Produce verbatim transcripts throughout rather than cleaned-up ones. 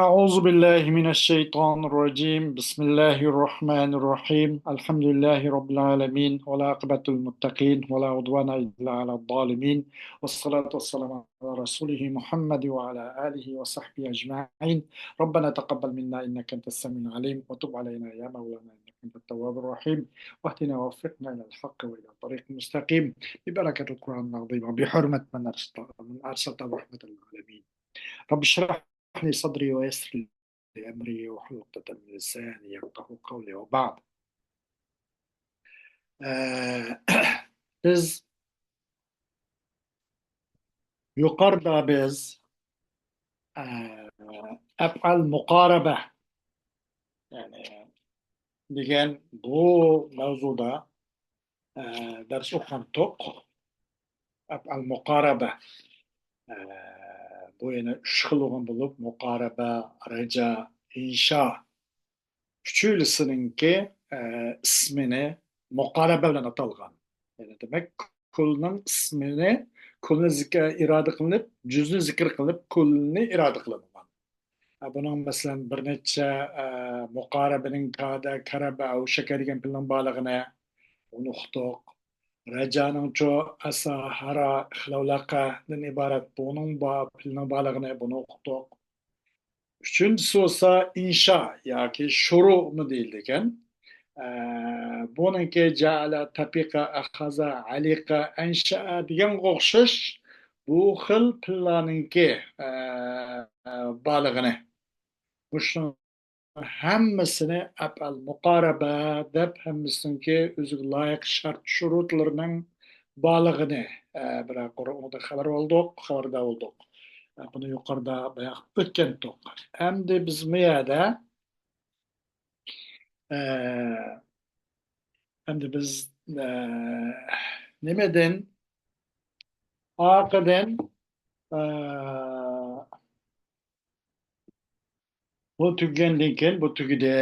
أعوذ بالله من الشيطان الرجيم. بسم الله الرحمن الرحيم. الحمد لله رب العالمين، والعاقبة للمتقين، ولا عدوان إلا على الظالمين، والصلاة والسلام على رسوله محمد وعلى آله وصحبه أجمعين. ربنا تقبل منا إنك أنت السميع العليم، وتب علينا يا مولانا إنك أنت التواب الرحيم، واهدنا ووفقنا إلى الحق وإلى الطريق المستقيم، ببركة القرآن العظيم، وبحرمة من أرسلت، من أرسلت رحمة للعالمين. رب اشرح لي صدري ويسر لي أمري واحلل عقدة من لساني يفقهوا قولي وبعد. ئە، بىز يۇقىرىدا بىز، ئە، ئەپئال مۇقارەبە، يەنى دېگەن بۇ مەۋزۇدا، ئە، دەرس ئوقۇغانتۇق. ئەپئال مۇقارەبە. ئە، بۇ يەنە ئۈچ خىل بولغان بولۇپ، مۇقارەبە، رەجا، ئىنشا. ئۈچۈلىسىنىڭكى، ئە، ئىسمىنى مۇقارەبە بىلەن ئاتالغان. يەنى دېمەك، كۇلنىڭ ئىسمىنى، كۇلنى زىك-، ئىرادە قىلىنىپ، جۈزنى زىكىر قىلىنىپ، كۇلنى ئىرادە قىلىنغان. ئە، بۇنىڭ مەسىلەن بىر نەچچە، ئە، مۇقارەبىنىڭ كادە، كەرەبە، ئەۋشەكە دېگەن پېئىلنىڭ بارلىقىنى، بۇنى ئۇقتۇق. رەجانىڭچۇ ئەسا، ھارا، ئىخلەۋلاقەدىن ئىبارەت بۇنىڭ با-، پېئىلنىڭ بارلىقىنى، بۇنى ئۇقتۇق. ئۈچىنچىسى بولسا ئىنشا ياكى شۇرۇمۇ دېيىلىدىكەن. ئە، بۇنىڭكى جەئەلە، تەپىقە، ئەخەزە، ئەلىقە، ئەنشەئە دېگەنگە ئوخشاش بۇ خىل پېئىللارنىڭكى، ئە، بارلىقىنى. مۇشۇنىڭ ھەممىسىنى ئەپئال مۇقارەبە دەپ، ھەممىسىنىڭكى ئۆزىگە لايىق شەرت شۇرۇتلىرىنىڭ بارلىقىنى، ئە، بىرەر قۇر ئۇنىڭدىن خەۋەر ئالدۇق، خەۋەردار بولدۇق. ئە، بۇنى يۇقىرىدا باياق ئۆتكەنتۇق. ئەمدى بىز بۇ يەردە، ئە، ئەمدى بىز، ئە، نېمىدىن، ئارقىدىن، ئە، بۇ تۈگىگەندىن كېيىن، بۇ تۈگىدى.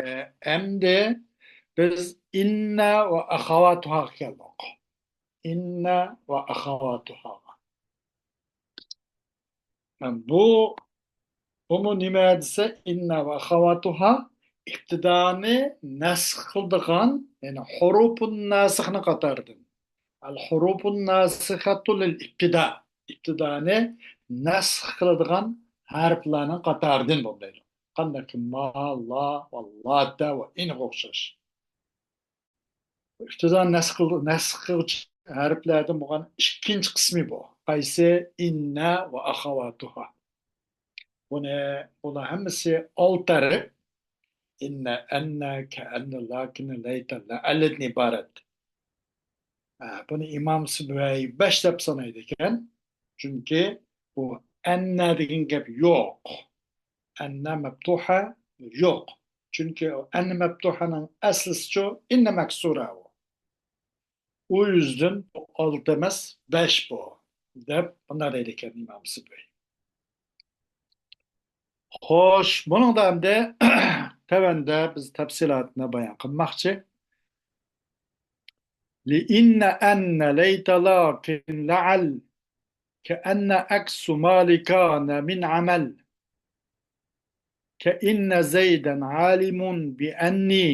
ئەمدى بىز ئىننە ۋە ئەخەۋاتۇھاغا كەلدۇق. ئىننە ۋە ئەخەۋاتۇھاغا. بۇ، بۇمۇ نېمە دېسە، ئىننە ۋە ئەخەۋاتۇھا ئىپتىدانى نەسخ قىلىدىغان، يەنى ھۇرۇپۇن ناسىخنىڭ قاتارىدىن. ئەل ھۇرۇپۇن ناسىخەتۇ لىل ئىپتىدا. ئىپتىدانى نەسخ قىلىدىغان ھەرپلەرنىڭ قاتارىدىن بولىدۇ. قانداق ما، لا ۋە لاتە ۋە ئىنغا ئوخشاش. ئىپتىدا نەسخ قىل-، نەسخ قىلغۇچى ھەرپلەردىن بولغان ئىككىنچى قىسمى بۇ. قايسى؟ ئىننە ۋە ئەخەۋاتۇھا. بۇنى، بۇلار ھەممىسى ئالتە ھەرپ. ئىننە، ئەننە، كەئەننە، لەكىننە، لەيتە، لەئەللىدىن ئىبارەت. ھە، بۇنى ئىمام سىبۋەي بەش دەپ سانايدىكەن. چۈنكى بۇ ئەننە دېگەن گەپ يوق. ئەننە مەپتۇھە يوق. چۈنكى ئەننە مەپتۇھەنىڭ ئەسلىسىچۇ ئىننە مەكسۇرە ئۇ. ئۇ يۈزدىن ئالتە ئەمەس، بەش بۇ، دەپ مۇنداق دەيدىكەن ئىمام سىبۋەي. خوش، بۇنىڭدا ئەمدى تۆۋەندە بىز تەپسىلاتىنى بايان قىلماقچى. لىئىننە، ئەننە، لەيتە، لەكىن، لەئەل، كەئەننە، ئەكسۇ، مالىكانە، مىن، ئەمەل. كەئىننە، زەيدەن، ئالىمۇن، بىئەننى،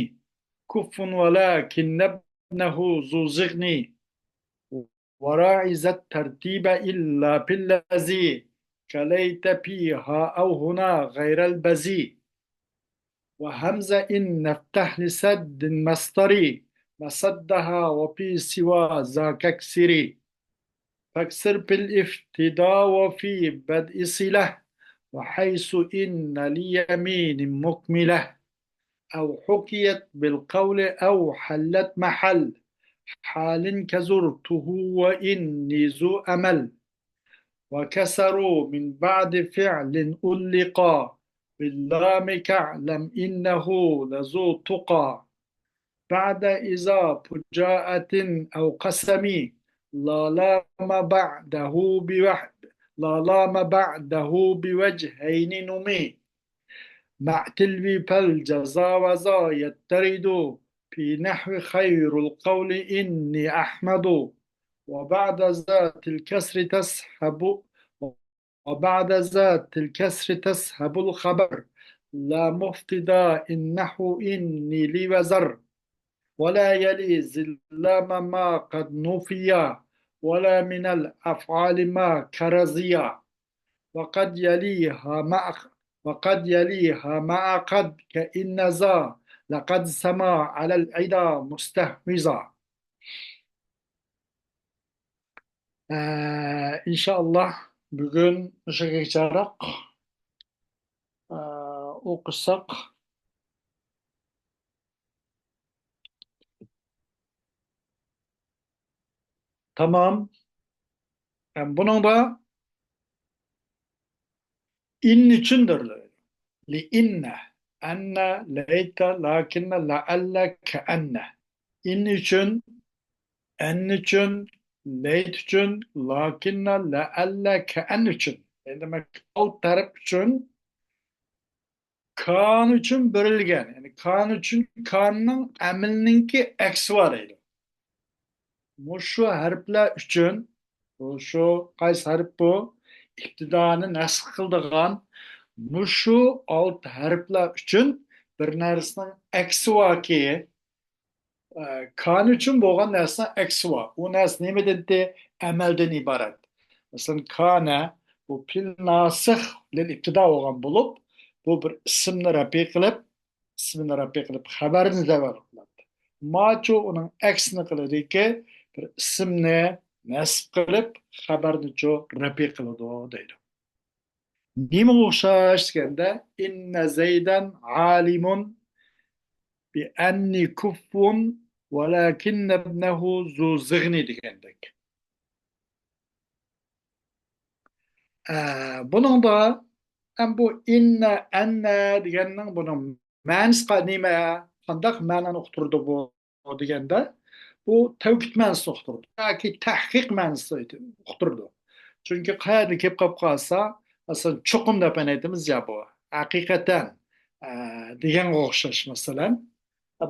كۇففۇن، ولكن ابنه ذو زغن. وراعي ذا الترتيب إلا في الذي كليت فيها أو هنا غير البذي. وهمز إن افتح لسد مصدر مسدها وفي سوى ذاك اكسر. فاكسر في الابتداء وفي بدء صلة وحيث إن ليمين مكملة. أو حكيت بالقول أو حلت محل حال كزرته وإني ذو أمل. وكسروا من بعد فعل علق باللام كاعلم إنه لذو تقى. بعد إذا فجاءة أو قسم لا لام بعده بوح-، لا لام بعده بوجهين نمي. مع تلو فالجزا وذا يضطرد في نحو خير القول إني أحمد. وبعد ذات الكسر تسحب، وبعد ذات الكسر تسحب الخبر لا مفتدا إن نحو إني لي وزر، ولا يلي زلام ما قد نفيا، ولا من الأفعال ما كرزيا، وقد يليها مع، وقد يليها مع قد كإن ذا، لقد سما على العدا مستحوذا. ئە، ئىنشائاللا، بۈگۈن مۇشۇ يەرگىچىراق، ئە، ئوقۇساق تامام. ئەم، بۇنىڭدا ئىن ئۈچۈندۇر. لىئىننە، ئەننە، لەيتە، لەكىننە، لەئەللە، كەئەننە. ئىن ئۈچۈن، ئەن ئۈچۈن، لەيت ئۈچۈن، لەكىننە، لەئەللە، كەئەن ئۈچۈن. يەنى دېمەك، ئالتە ھەرپ ئۈچۈن، كان ئۈچۈن بېرىلگەن. يەنى كان ئۈچۈن، كاننىڭ ئەمىلنىڭكى ئەكسى بار دەيدۇ. مۇشۇ ھەرپلەر ئۈچۈن، مۇشۇ قايسى ھەرپ بۇ؟ ئىپتىدانى نەسخ قىلىدىغان مۇشۇ ئالتە ھەرپلەر ئۈچۈن بىر نەرسىنىڭ ئەكسى باركى، ئە، كان ئۈچۈن بولغان نەرسىنىڭ ئەكسى بار. ئۇ نەرسە نېمىدىن؟ ئەمەلدىن ئىبارەت. مەسىلەن، كانە بۇ پېئىل ناسىخ لىل ئىپتىدا بولغان بولۇپ، بۇ بىر ئىسىمنى رەپئى قىلىپ، ئىسمىنى رەپئى قىلىپ، خەۋەرنى زەۋەر قىلاتتى. ماچۇ ئۇنىڭ ئەكسىنى قىلىدۇكى، بىر ئىسىمنى نەسب قىلىپ، خەۋەرنىچۇ رەپئى قىلىدۇ دەيدۇ. نېمىگە ئوخشاش دېگەندە، إن زيدا عالم بأني كف ولكن ابنه ذو زغن دېگەندەك. ئە، بۇنىڭدا ھەم بۇ ئىننە، ئەننە دېگەننىڭ بۇنىڭ مەنىسى قا-، نېمە؟ قانداق مەنىنى ئۇقتۇرىدۇ بۇ دېگەندە، بۇ تەۋكىد مەنىسىنى ئۇقتۇرىدۇ ياكى تەھقىق مەنىسىنى ئۇقتۇرىدۇ. چۈنكى قەيەردە كېلىپ قاپ قالسا، مەسىلەن، چوقۇم دەپ ئېيتىمىز يا بۇ، ھەقىقەتەن، ئە، دېگەنگە ئوخشاش، مەسىلەن.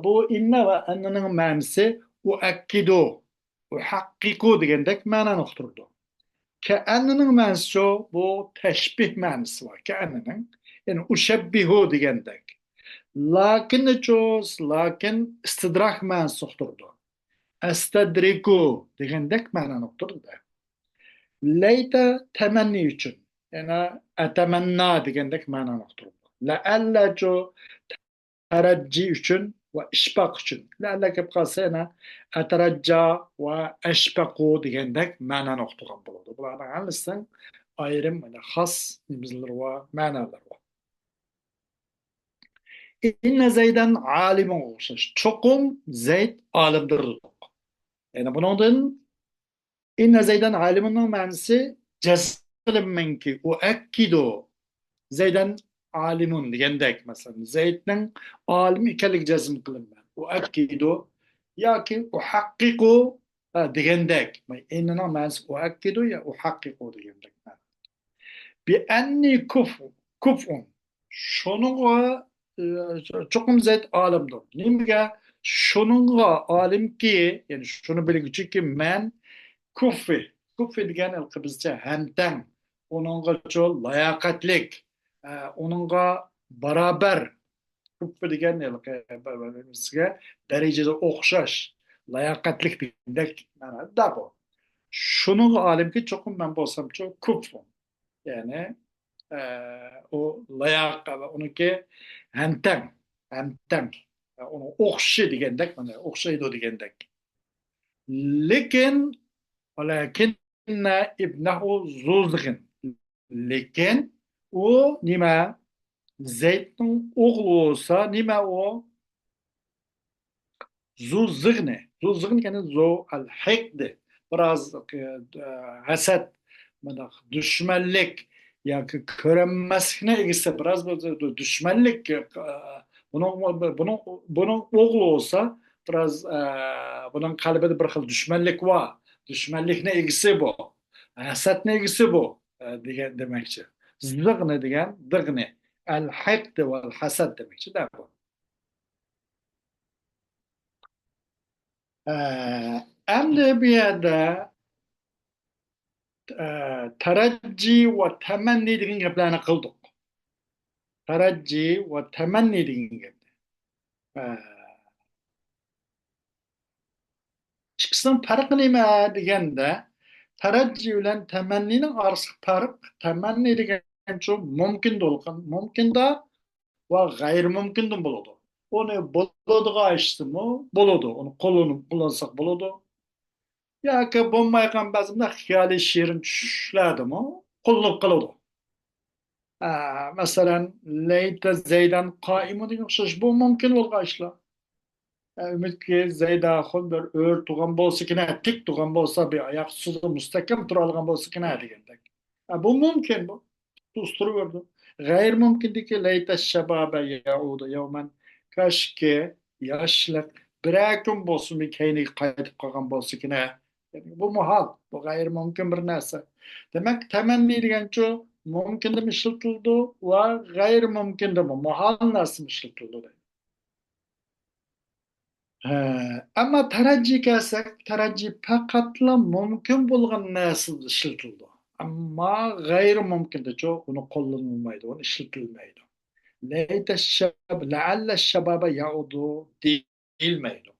بۇ ئىننە ۋە ئەننىنىڭ مەنىسى ئۇئەككىدۇ، ئۇھەققىقۇ دېگەندەك مەنانى ئۇقتۇرىدۇ. كەئەننىنىڭ مەنىسىچۇ؟ بۇ تەشبىھ مەنىسى بار كەئەننىنىڭ. يەنى ئۇشەببىھۇ دېگەندەك. لەكىننىچۇ؟ لەكىن ئىستىدراك مەنىسى ئۇقتۇرىدۇ. ئەستەدرىكۇ دېگەندەك مەنانى ئۇقتۇرىدۇ. لەيتە تەمەننى ئۈچۈن، يەنى ئەتەمەننا دېگەندەك مەنانى ئۇقتۇرىدۇ. لەئەللەچۇ؟ تەرەججى ئۈچۈن ۋە ئىشپاق ئۈچۈن. لەئەللە كەپ قالسا يەنە ئەتەرەججا ۋە ئەشپەقۇ دېگەندەك مەنانى ئۇقتۇرغان بولىدۇ. بۇلارنىڭ ھەممىسىنىڭ ئايرىم، يەنە خاس نېمىلىرى بار، مەنالىرى بار. ئىننە زەيدەن ئالىمۇنغا ئوخشاش. چوقۇم زەيد ئالىمدۇر دېدۇق. يەنى بۇنىڭدىن ئىننە زەيدەن ئالىمۇننىڭ مەنىسى جەزم قىلىمەنكى، ئۇئەككىدۇ زەيدەن ئالىمۇن دېگەندەك، مەسىلەن، زەيدنىڭ ئالىم ئىكەنلىكى جەزم قىلىمەن، ئۇئەككىدۇ ياكى ئۇھەققىقۇ، ھە، دېگەندەك. ئىننىنىڭ مەنىسى ئۇئەككىدۇ يا ئۇھەققىقۇ دېگەندەك. بىئەننى كۇف-، كۇفئۇن. شۇنىڭغا، ئى، چوقۇم زەيد ئالىمدۇر. نېمىگە؟ شۇنىڭغا ئالىمكى، يەنى شۇنى بىلگۈچىكى مەن كۇففى. كۇففى دېگەن ھېلىقى بىزچە ھەمتەڭ، ئۇنىڭغىچۇ لاياقەتلىك، ئە، ئۇنىڭغا باراۋەر. كۇففى دېگەن ھېلىقى بىر-، بىر-، بىرسىگە دەرىجىدە ئوخشاش، لاياقەتلىك دېگەندەك مەنىدە بۇ. شۇنىڭغا ئالىمكى، چوقۇم مەن بولسامچۇ كۇففۇن. يەنى، ئە، ئۇ لاياق، ئۇنىڭكى ھەمتەڭ، ھەمتەڭ. ئۇنىڭ ئوخشىشى دېگەندەك، مانا، ئوخشايدۇ دېگەندەك. لېكىن، ۋەلەكىننە ئىبنەھۇ زۇ زىغىن. لېكىن ئۇ نېمە؟ زەيدنىڭ ئوغلى بولسا، نېمە ئۇ؟ زۇ زىغنى. زۇ زىغنى دېگەنى زۇ ئەل ھىقدى. بىراز، ئە، ھەسەت، مۇنداق دۈشمەنلىك ياكى كۆرەلمەسلىكنىڭ ئىگىسى. بىراز بىر دۈ-، دۈشمەنلىك، ئە، بۇنىڭ، بۇنىڭ، بۇنىڭ ئوغلى بولسا، بىراز، ئە، بۇنىڭ قەلبىدە بىر خىل دۈشمەنلىك بار. دۈشمەنلىكنىڭ ئىگىسى بۇ. ھەسەتنىڭ ئىگىسى بۇ، ئە، دېگەن دېمەكچى. زىغنى دېگەن، دىغنى. ئەل ھىقدى ۋەل ھەسەت دېمەكچىدە بۇ. ئە، ئەمدى بۇ يەردە، ئە، تەرەججى ۋە تەمەننى دېگەن گەپلەرنى قىلدۇق. تەرەججى ۋە تەمەننى دېگەن گەپ. ھە. ئىككىسىنىڭ پەرقى نېمە دېگەندە، تەرەججى بىلەن تەمەننىنىڭ ئارىسىدىكى پەرق، تەمەننى دېگەنچۇ مۇمكىن بولغان، مۇمكىندا ۋە غەيرىي مۇمكىندىن بولىدۇ. ئۇنى بولىدىغان ئىشلىمۇ بولىدۇ. ئۇنى قوللىنىپ قوللانساق بولىدۇ. ياكى بولمايدىغان بەزىدە خىيالىي شېرىن چۈشلەردىمۇ قوللىنىپ قالىدۇ. ئە، مەسىلەن، لەيتە زەيدەن قائىمۇن دېگەن ئوخشاش، بۇ مۇمكىن بولغان ئىشلار. ئە، ئۈمىدكى زەيدە ئاخۇن بىر ئۆرە تۇرغان بولسىكىنە، تىك تۇرغان بولسا، بىر ئاياق ئۈستىدە مۇستەھكەم تۇرالىغان بولسىكىنە دېگەندەك. ئە، بۇ مۇمكىن، بۇ ئۇستۇرۇۋېرىدۇ. غەيرىي مۇمكىندىكى لەيتە شەبابە يەئۇدۇ يەۋمەن، كاشكى ياشلىق بىرەر كۈن بولسىمۇ كەينىگە قايتىپ قالغان بولسىكىنە. يەنى بۇ مۇھال، بۇ غەيرىي مۇمكىن بىر نەرسە. دېمەك، تەمەننى دېگەنچۇ مۇمكىندىمۇ ئىشلىتىلىدۇ ۋە غەيرىي مۇمكىندىمۇ، مۇھال نەرسىمۇ ئىشلىتىلىدۇ دەيدۇ. ھە، ئەمما تەرەججىگە كەلسەك، تەرەججى پەقەتلا مۇمكىن بولغان نەرسىدە ئىشلىتىلىدۇ. ئەمما غەيرىي مۇمكىندىچۇ ئۇنى قوللىنىلمايدۇ، ئۇنى ئىشلىتىلمەيدۇ. لەيتە شەب-، لەئەللە شەبابە يەئۇدۇ دېيىلمەيدۇ.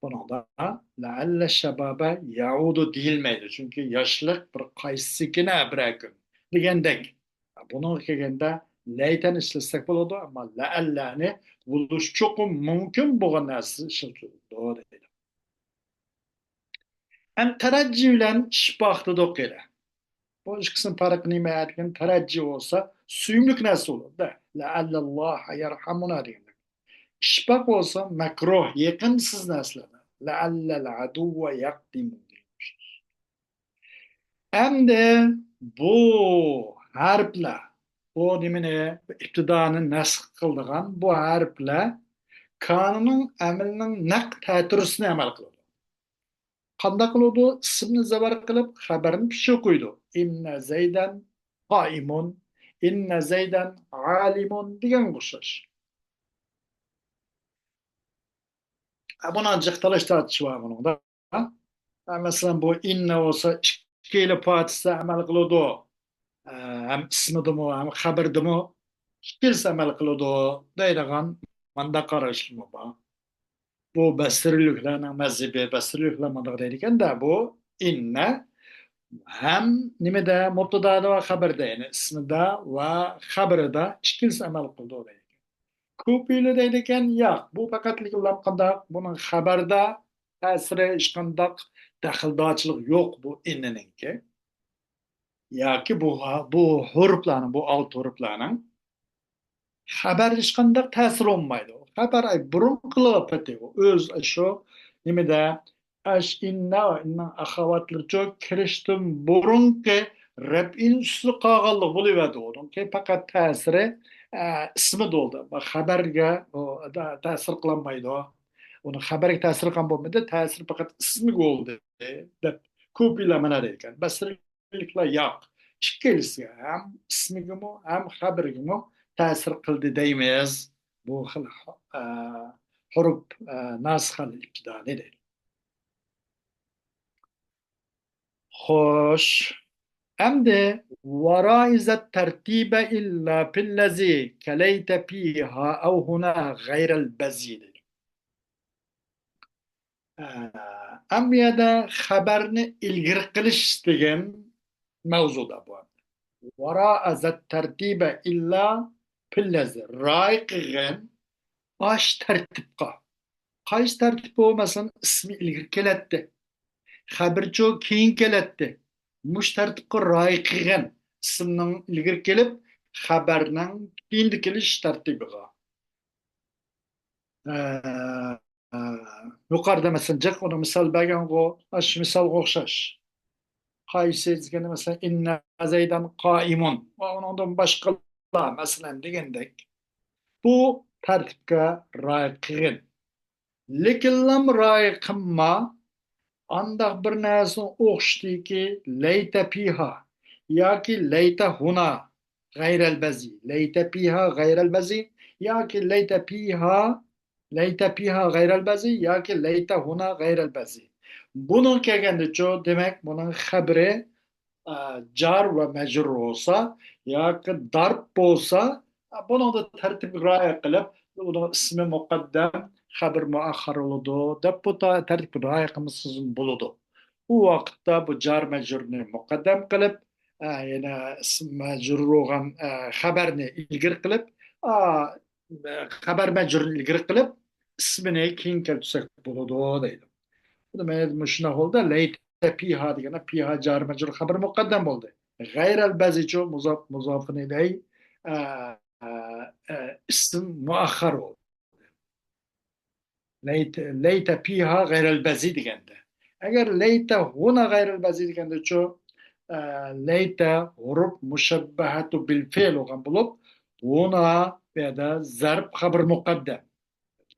بۇنىڭدا لەئەللە شەبابە يەئۇدۇ دېيىلمەيدۇ. چۈنكى ياشلىق بىر قايسىكىنە بىرەر كۈن دېگەندەك. بۇنىڭغا كەلگەندە لەيتەنى ئىشلەتسەك بولىدۇ، ئەمما لەئەللەنى بولۇشى چوقۇم مۇمكىن بولغان نەرسە ئىشلىتىلىدۇ دەيدۇ. ئەمدى تەرەججى بىلەن ئىشپاق دېدۇق ھېلى. بۇ ئىككىسىنىڭ پەرقى نېمە دېگەن، تەرەججى بولسا سۆيۈملۈك نەرسە بولىدۇ. لەئەللەللاھە يەرھەمۇنا دېگەندەك. ئىشپاق بولسا مەكرۇھ، يېقىمسىز نەرسىلەر. لەئەللەل ئەدۇۋۋە يەقدىمۇ دېگەن ئوخشاش. ئەمدى بۇ ھەرپلەر، بۇ نېمىنى، ئىپتىدانى نەسخ قىلىدىغان بۇ ھەرپلەر كانىنىڭ ئەمىلىنىڭ نەق تەتۈرىسىنى ئەمەل قىلىدۇ. قانداق قىلىدۇ؟ ئىسىمنى زەۋەر قىلىپ، خەبەرنى پىششىق قويىدۇ. ئىننە زەيدەن قائىمۇن، ئىننە زەيدەن ئالىمۇن دېگەنگە ئوخشاش. ئە، بۇنىڭ جىق تالاش تارتىشى بار بۇنىڭدا. ئە، مەسىلەن، بۇ ئىننە بولسا ئىككىلا پارچىسى ئەمەل قىلىدۇ. ئە، ھەم ئىسمىدىمۇ، ھەم خەبىرىدىمۇ ئىككىلىسى ئەمەل قىلىدۇ دەيدىغان مانداق قاراشلىرمۇ بار. بۇ بەسرىلىكلەرنىڭ مەزھىپى، بەسرىلىكلەر مۇنداق دەيدىكەن-دە، بۇ ئىننە ھەم نېمىدە، مۇبتىدادا ۋە خەبەردە، يەنى ئىسمىدا ۋە خەبىرىدا ئىككىلىسى ئەمەل قىلىدۇ دەيدىكەن. كۇپىلار دەيدىكەن، ياق، بۇ پەقەتلىك بىلەن قانداق، بۇنىڭ خەبەردە تەسىرى ھېچقانداق دەخلىدارچىلىق يوق بۇ ئىننىنىڭكى. ياكى بۇ، بۇ ھۇرۇپلارنىڭ، بۇ ئالتە ھۇرۇپلارنىڭ خەبەر ھېچقانداق تەسىر بولمايدۇ. خەبەر ئاي بۇرۇنقىلىق پېتى ئۆز شۇ نېمىدە، ئاش ئىننا، ئىننىڭ ئەخەۋاتلىرىچۇ كىرىشتىن بۇرۇنقى رەپئىن ئۈستىدە قالغانلىق بولۇۋەردى. ئۇنىڭكى پەقەت تەسىرى، ئە، ئىسمىدا بولدى. خەبەرگە ئۇ تە-، تەسىر قىلالمايدۇ. ئۇنىڭ خەبەرگە تەسىرى قىلغان بولمىدى، تەسىرى پەقەت ئىسمىگە بولدى، دەپ كۇپىلار مانا دەيدىكەن. بەسرىلىكلار ياق. ئىككىلىسىگە، ھەم ئىسمىگىمۇ، ھەم خەبىرىگىمۇ تەسىر قىلدى دەيمىز. بۇ خىل، ئە، ھۇرۇپ، ئە، ناسىخەل ئىپتىدانى دەيدۇ. خوش. ئەمدى ۋارائىزەت تەرتىبە ئىللا پىللەزى كەلەيتە پىھا ئەۋ ھۇنا غەيرەل بەزى دەيدۇ. ئە، ئەمما بۇ يەردە خەبەرنى ئىلگىرى قىلىش دېگەن مەۋزۇدا بۇ. ۋارائىزەت تەرتىبە ئىللا پىللەزى. رىئايە قىلغىن ئاش تەرتىپقا. قايسى تەرتىپ بۇ؟ مەسىلەن، ئىسمى ئىلگىرى كېلەتتى. خەبىرچۇ كېيىن كېلەتتى. مۇشۇ تەرتىپقا رىئايە قىلغىن. ئىسىمنىڭ ئىلگىرى كېلىپ، خەبەرنىڭ كېيىندە كېلىش تەرتىپىغا. ئە، ئە، يۇقىرىدا مەسىلەن جىق ئۇنىڭ مىسال بەرگەنغۇ، ئاشۇ مىسالغا ئوخشاش. قايسى دېگەندە مەسىلەن، ئىننە زەيدەن قائىمۇن ۋە ئۇنىڭدىن باشقىلار مەسىلەن دېگەندەك. بۇ تەرتىپكە رىئايە قىلغىن. لېكىنلام رىئايە قىلما، ئانداق بىر نەرسىنى ئوخشىتىكى، لەيتە پىھا ياكى لەيتە ھۇنا غەيرەل بەزى، لەيتە پىھا غەيرەل بەزى ياكى لەيتە پىھا، لەيتە پىھا غەيرەل بەزى ياكى لەيتە ھۇنا غەيرەل بەزى. بۇنىڭغا كەلگەندىچۇ، دېمەك، بۇنىڭ خەبىرى ئە، جار ۋە مەجرۇر بولسا ياكى دارب بولسا، ئە، بۇنىڭدا تەرتىپكە رىئايە قىلىپ، بۇنىڭ ئىسمى مۇقەددەم، خەبىرى مۇئەخخەر بولىدۇ دەپ، بۇ تا-، تەرتىپكە رىئايە قىلمىسىڭىزمۇ بولىدۇ. ئۇ ۋاقىتتا بۇ جار مەجرۇرنى مۇقەددەم قىلىپ، ئە، يەنە ئىسم مەجرۇر بولغان، ئە، خەبەرنى ئىلگىرى قىلىپ، ئا، خەبەر مەجرۇرنى ئىلگىرى قىلىپ، ئىسمىنى كېيىن كەلتۈرسەك بولىدۇ دەيدۇ. بۇنى مەن مۇشۇنداق بولدى، لەيتە پىھا دېگەندە پىھا جار مەجرۇر خەبەر مۇقەددەم بولدى. غەيرەل بەزىچۇ مۇزاپ، مۇزافىن ئىلەي، ئە، ئە، ئە، ئىسم مۇئەخخەر بولدى. لەيتە، لەيتە پىھا غەيرەل بەزى دېگەندە. ئەگەر لەيتە ھۇنا غەيرەل بەزى دېگەندىچۇ، ئە، لەيتە ھۇرۇپ مۇشەببەھەتۇ بىل فېئىل بولغان بولۇپ، ھۇنا بۇ يەردە زەرب خەبەر مۇقەددەم.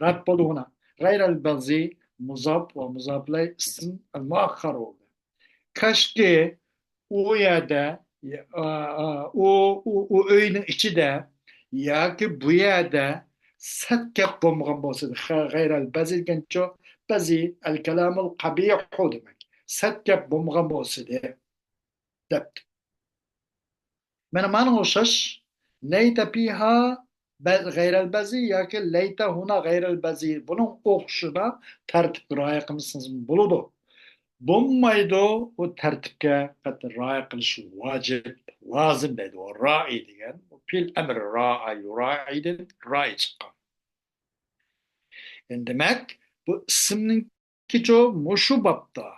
رەت بولدى ھۇنا. غەيرەل بەزى مۇزاپ ۋە مۇزاپ ئىلەي ئىسم ئەل مۇئەخخەر بولدى. كاشكى ئۇ يەردە، ئا، ئا، ئۇ، ئۇ، ئۇ ئۆينىڭ ئىچىدە ياكى بۇ يەردە سەت گەپ بولمىغان بولسىدى. خە-، غەيرەل بەزى دېگەنچۇ، بەزى ئەل كالامۇل قەبىھۇ دېمەك. سەت گەپ بولمىغان بولسىدى، دەپتۇ. مانا مانا ئوخشاش، لەيتە پىھا بە-، غەيرەل بەزى ياكى لەيتە ھۇنا غەيرەل بەزى، بۇنىڭ ئوخشىشىدا تەرتىپكە رىئايە قىلمىسىڭىز بولىدۇ. بولمايدۇ، ئۇ تەرتىپكە قەتئىي رىئايە قىلىش ۋاجىپ، لازىم دەيدۇ. ئۇ رائى دېگەن، ئۇ پېئىل ئەمرى رائە يۇرائىدىن رائى چىققان. يەنى دېمەك، بۇ ئىسىمنىڭكىچۇ مۇشۇ بابتا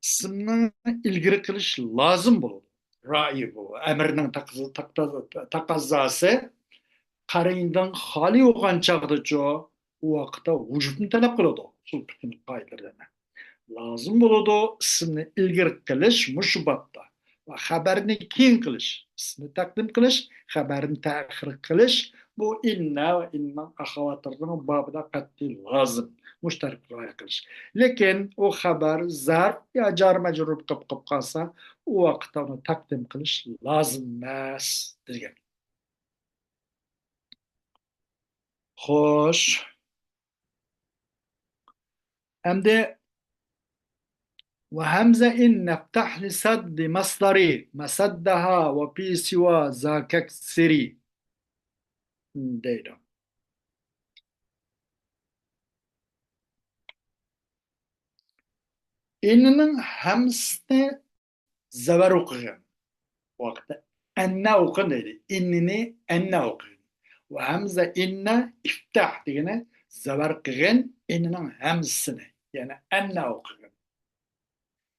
ئىسىمنى ئىلگىرى قىلىش لازىم بولىدۇ. رائى بۇ ئەمرنىڭ تەقەززا-، تەقەززا-، تەقەززاسى قەرىنىدىن خالىي بولغان چاغدىچۇ، ئۇ ۋاقىتتا ۋۇجۇدنى تەلەپ قىلىدۇ. ئۇسۇل پىقھىنىڭ قائىدىلىرىدە لازىم بولىدۇ ئىسىمنى ئىلگىرى قىلىش مۇشۇ بابتا. ۋە خەبەرنى كېيىن قىلىش، ئىسمىنى تەقدىم قىلىش، خەبەرنى تەخىر قىلىش، بۇ ئىننە ۋە ئىننىڭ ئەخەۋاتلىرىنىڭ بابىدا قەتئىي لازىم. مۇشۇ تەرتىپكە رىئايە قىلىش. لېكىن ئۇ خەبەر زەرپ يا جار مەجرۇر قىلىپ قېلىپ قالسا، ئۇ ۋاقىتتا ئۇنى تەقدىم قىلىش لازىم ئەمەس دېگەن. خوش. ئەمدى، وهمز إن افتح لسد مصدري مسدها وفي سوى ذاك اكسري دەيدۇ. ئىننىڭ ھەمزىسىنى زەۋەر ئوقۇغىن. بۇ ۋاقىتتا ئەننە ئوقۇغىن دەيدۇ. ئىننىنى ئەننە ئوقۇغىن. ۋە ھەمزە ئىننە ئىفتەھ دېگىنى زەۋەر قىلغىن ئىننىنىڭ ھەمزىسىنى. يەنى ئەننە ئوقۇغىن.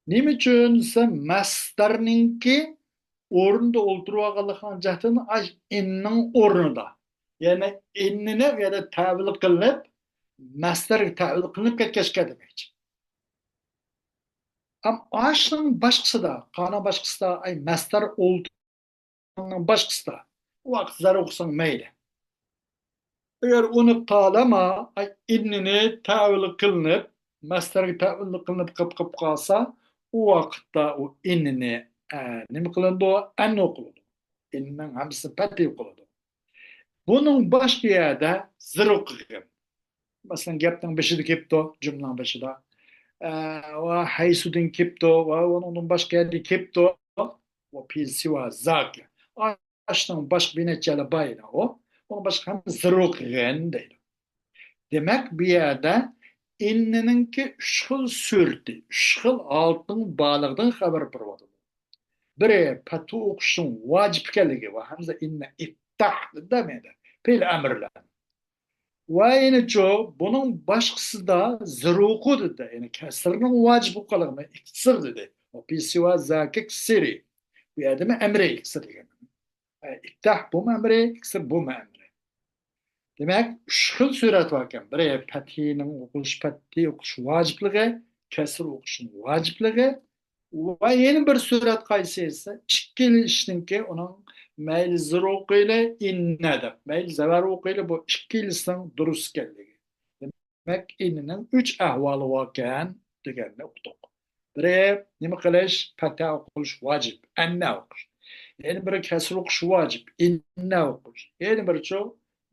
نېمە ئۈچۈن دېسە، مەسدەرنىڭكى ئورنىدا ئولتۇرۇۋالغانلىقىنىڭ جەھىتىدىن ئاش ئىننىڭ ئورنىدا. يەنى ئىننىنى بۇ يەردە تەۋىل قىلىنىپ، مەسدەرگە تەۋىل قىلىنىپ كەتكەچكە دېمەكچى. ئەم ئاشنىڭ باشقىسىدا، قانىڭ باشقىسىدا، ئاي مەسدەر ئولتۇرۇشنىڭ باشقىسىدا. ئۇ ۋاقىت زەر ئوقۇساڭ مەيلى. ئەگەر ئۇنى تالىما، ئاي ئىننىنى تەۋىل قىلىنىپ، مەسدەرگە تەۋىل قىلىنىپ قىپ قىپ قالسا، ئۇ ۋاقىتتا ئۇ ئىننىنى، ئە، نېمە قىلىنىدۇ؟ ئەن ئوقۇلىدۇ. ئىننىنىڭ ھەمزىسى پەتھى ئوقۇلىدۇ. بۇنىڭ باشقا يەردە زىر ئوقۇغىن. مەسىلەن، گەپنىڭ بېشىدا كېلىپتۇ، جۈملىنىڭ بېشىدا. ئە، ۋە ھەيسۇدىن كېلىپتۇ، ۋە ئۇنىڭدىن باشقا يەردە كېلىپتۇ. ۋە پى سىۋا زاكە. ئاشنىڭ باشقا بىر نەچچە يەرلەر بار ئىدى ئۇ. ئۇنىڭ باشقا ھەم زىر ئوقۇغىن دەيدۇ. دېمەك، بۇ يەردە ئىننىنىڭكى ئۈچ خىل سۈرىتى، ئۈچ خىل ھالىتىنىڭ بارلىقىدىن خەۋەر بېرىۋاتىدۇ. بىرى، پەتھۇ ئوقۇشنىڭ ۋاجىپ ئىكەنلىكى ۋە ھەمزە ئىننە ئىپتاھ دېدى مەيدە. پېئىل ئەمرلەر. ۋە يەنىچۇ، بۇنىڭ باشقىسىدا زىر ئوقۇ دېدى. يەنى كەسرنىڭ ۋاجىپ بولغانلىقىنى ئىكسىر دېدى. ۋە پى سىۋا زاكە ئىكسىرى. بۇ يەردىمۇ ئەمرى ئىكسىر دېگەن. ئىپتاھ بۇمۇ ئەمرى، ئىكسىر بۇمۇ ئەمرى. دېمەك، ئۈچ خىل سۈرەت باركەن. بىرى پەتھىنىڭ ئوقۇلۇش، پەتھى ئوقۇش ۋاجىپلىقى، كەسر ئوقۇشنىڭ ۋاجىپلىقى ۋە يەنە بىر سۈرەت قايسى دېسە، ئىككىلى ئىشنىڭكى ئۇنىڭ مەيلى زىر ئوقۇيلى، ئىننە دەپ، مەيلى زەۋەر ئوقۇيلى، بۇ ئىككىلىسىنىڭ دۇرۇس ئىكەنلىكى. دېمەك، ئىننىنىڭ ئۈچ ئەھۋالى باركەن دېگەننى ئۇقتۇق. بىرى نېمە قىلىش؟ پەتھە ئوقۇش ۋاجىپ، ئەننە ئوقۇش. يەنە بىرى كەسر ئوقۇش ۋاجىپ، ئىننە ئوقۇش. يەنە بىرىچۇ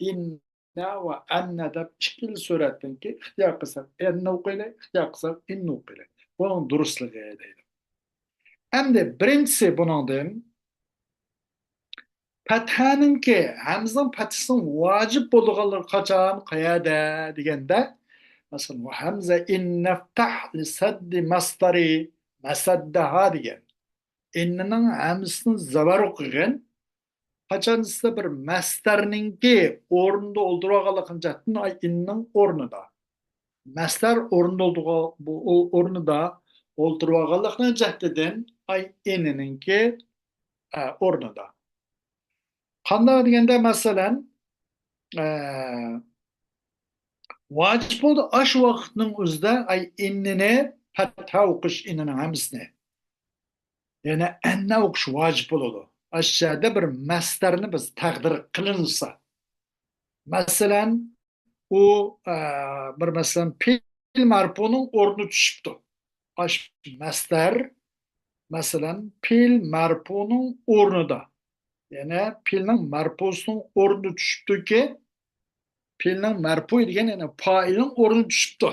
ئىننە ۋە ئەننە دەپ ئىككىلا سۈرەتتىنكى ئىختىيار قىلساق ئەننە ئوقۇيلى، ئىختىيار قىلساق ئىننە ئوقۇيلى. بۇنىڭ دۇرۇسلۇقى دەيدۇ. ئەمدى بىرىنچىسى بۇنىڭدىن، پەتھەنىڭكى، ھەمزىنىڭ پەتھىسىنىڭ ۋاجىپ بولىدىغانلىقى قاچان، قەيەردە دېگەندە، مەسىلەن، ۋە ھەمزە ئىن نەفتەھ لىسەددى مەستەرى مەسەددەھا دېگەن. ئىننىنىڭ ھەمزىسىنى زەۋەر ئوقۇغىن. قاچان سىزدە بىر مەستەرنىڭكى ئورنىدا ئولتۇرۇۋالغانلىقىنى جەھەتتىن، ئاي ئىننىڭ ئورنىدا. مەستەر ئورنىدا ئولتۇرغان-، بۇ، ئو-، ئورنىدا ئولتۇرۇۋالغانلىقىنى جەھەتتىن، ئاي ئىننىڭكى، ئە، ئورنىدا. قانداق دېگەندە، مەسىلەن، ئە، ۋاجىپ بولدى ئاشۇ ۋاقىتنىڭ ئۆزىدە، ئاي ئىننىنى پەتھە ئوقۇش، ئىننىنىڭ ھەمزىسىنى. يەنى ئەننە ئوقۇش ۋاجىپ بولىدۇ. ئاشۇ يەردە بىر مەستەرنى بىز تەقدىر قىلىنسا. مەسىلەن، ئۇ، ئە، بىر مەسىلەن، پېئىل مەرپۇنىڭ ئورنىدا چۈشۈپتۇ. ئاشۇ مەستەر، مەسىلەن، پېئىل مەرپۇنىڭ ئورنىدا. يەنى پېئىلنىڭ مەرپۇسىنىڭ ئورنىدا چۈشۈپتۇكى، پېئىلنىڭ مەرپۇ دېگەن، يەنى پائىلنىڭ ئورنىدا چۈشۈپتۇ.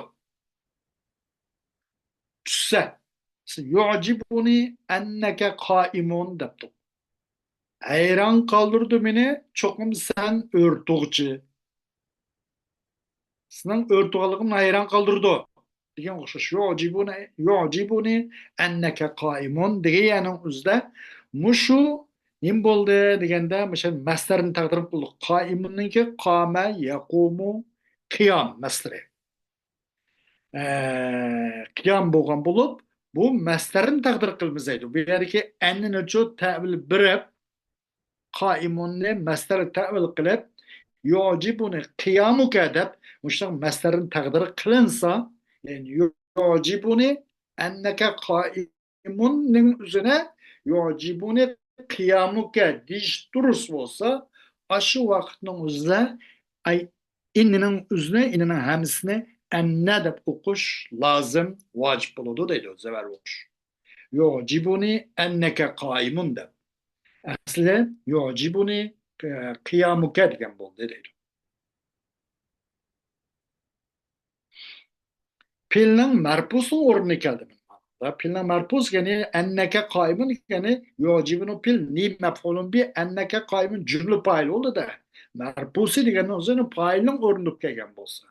چۈشسە، يۇئجىبۇنى ئەننەكە قائىمۇن دەپتۇ. ھەيران قالدۇرىدۇ مېنى، چوقۇم سەن ئۆرتۇغۇچى. سېنىڭ ئۆرتۇغانلىقىڭ ھەيران قالدۇرىدۇ دېگەن ئوخشاش. يۇئجىبۇنى، يۇئجىبۇنى ئەننەكە قائىمۇن دېگەن يەرنىڭ ئۆزىدە مۇشۇ نېمە بولدى دېگەندە، مۇشۇ مەستەرنى تەقدىر قىلدۇق. قائىمۇننىڭكى قامە، يەقۇمۇ، قىيام مەستىرى. ئە، قىيام بولغان بولۇپ، بۇ مەستەرنى تەقدىر قىلىمىز دەيدۇ. بۇ يەردىكى ئەننىنىچۇ تەۋىل بېرىپ، قائىمۇننى مەستەر تەۋىل قىلىپ، يۇجىبۇنى قىيامۇكە دەپ، مۇشۇنداق مەستەرنى تەقدىر قىلىنسا، يەنى يۇجىبۇنى ئەننەكە قائىمۇننىڭ ئۆزىنى يۇجىبۇنى قىيامۇكە دېيىش دۇرۇس بولسا، ئاشۇ ۋاقىتنىڭ ئۆزىدە، ئاي، ئىننىنىڭ ئۆزىنى، ئىننىنىڭ ھەمزىسىنى ئەننە دەپ ئوقۇش لازىم، ۋاجىپ بولىدۇ دەيدۇ، زەۋەر ئوقۇش. يۇجىبۇنى ئەننەكە قائىمۇن دەپ. ئەسلى يۇجىبۇنى، ئە، قىيامۇكە دېگەن بولدى دەيدۇ. پېئىلنىڭ مەرپۇسىنىڭ ئورنىدا كەلدى. پېئىلنىڭ مەرپۇس دېگەن ئەننەكە قائىمۇن دېگەن يۇجىبۇنى پېئىل نى مەپئۇلۇن بى ئەننەكە قائىمۇن جۈملە پائىل بولدى دە. مەرپۇسى دېگەننىڭ ئۆزىنى پائىلنىڭ ئورنىدا كەلگەن بولسا.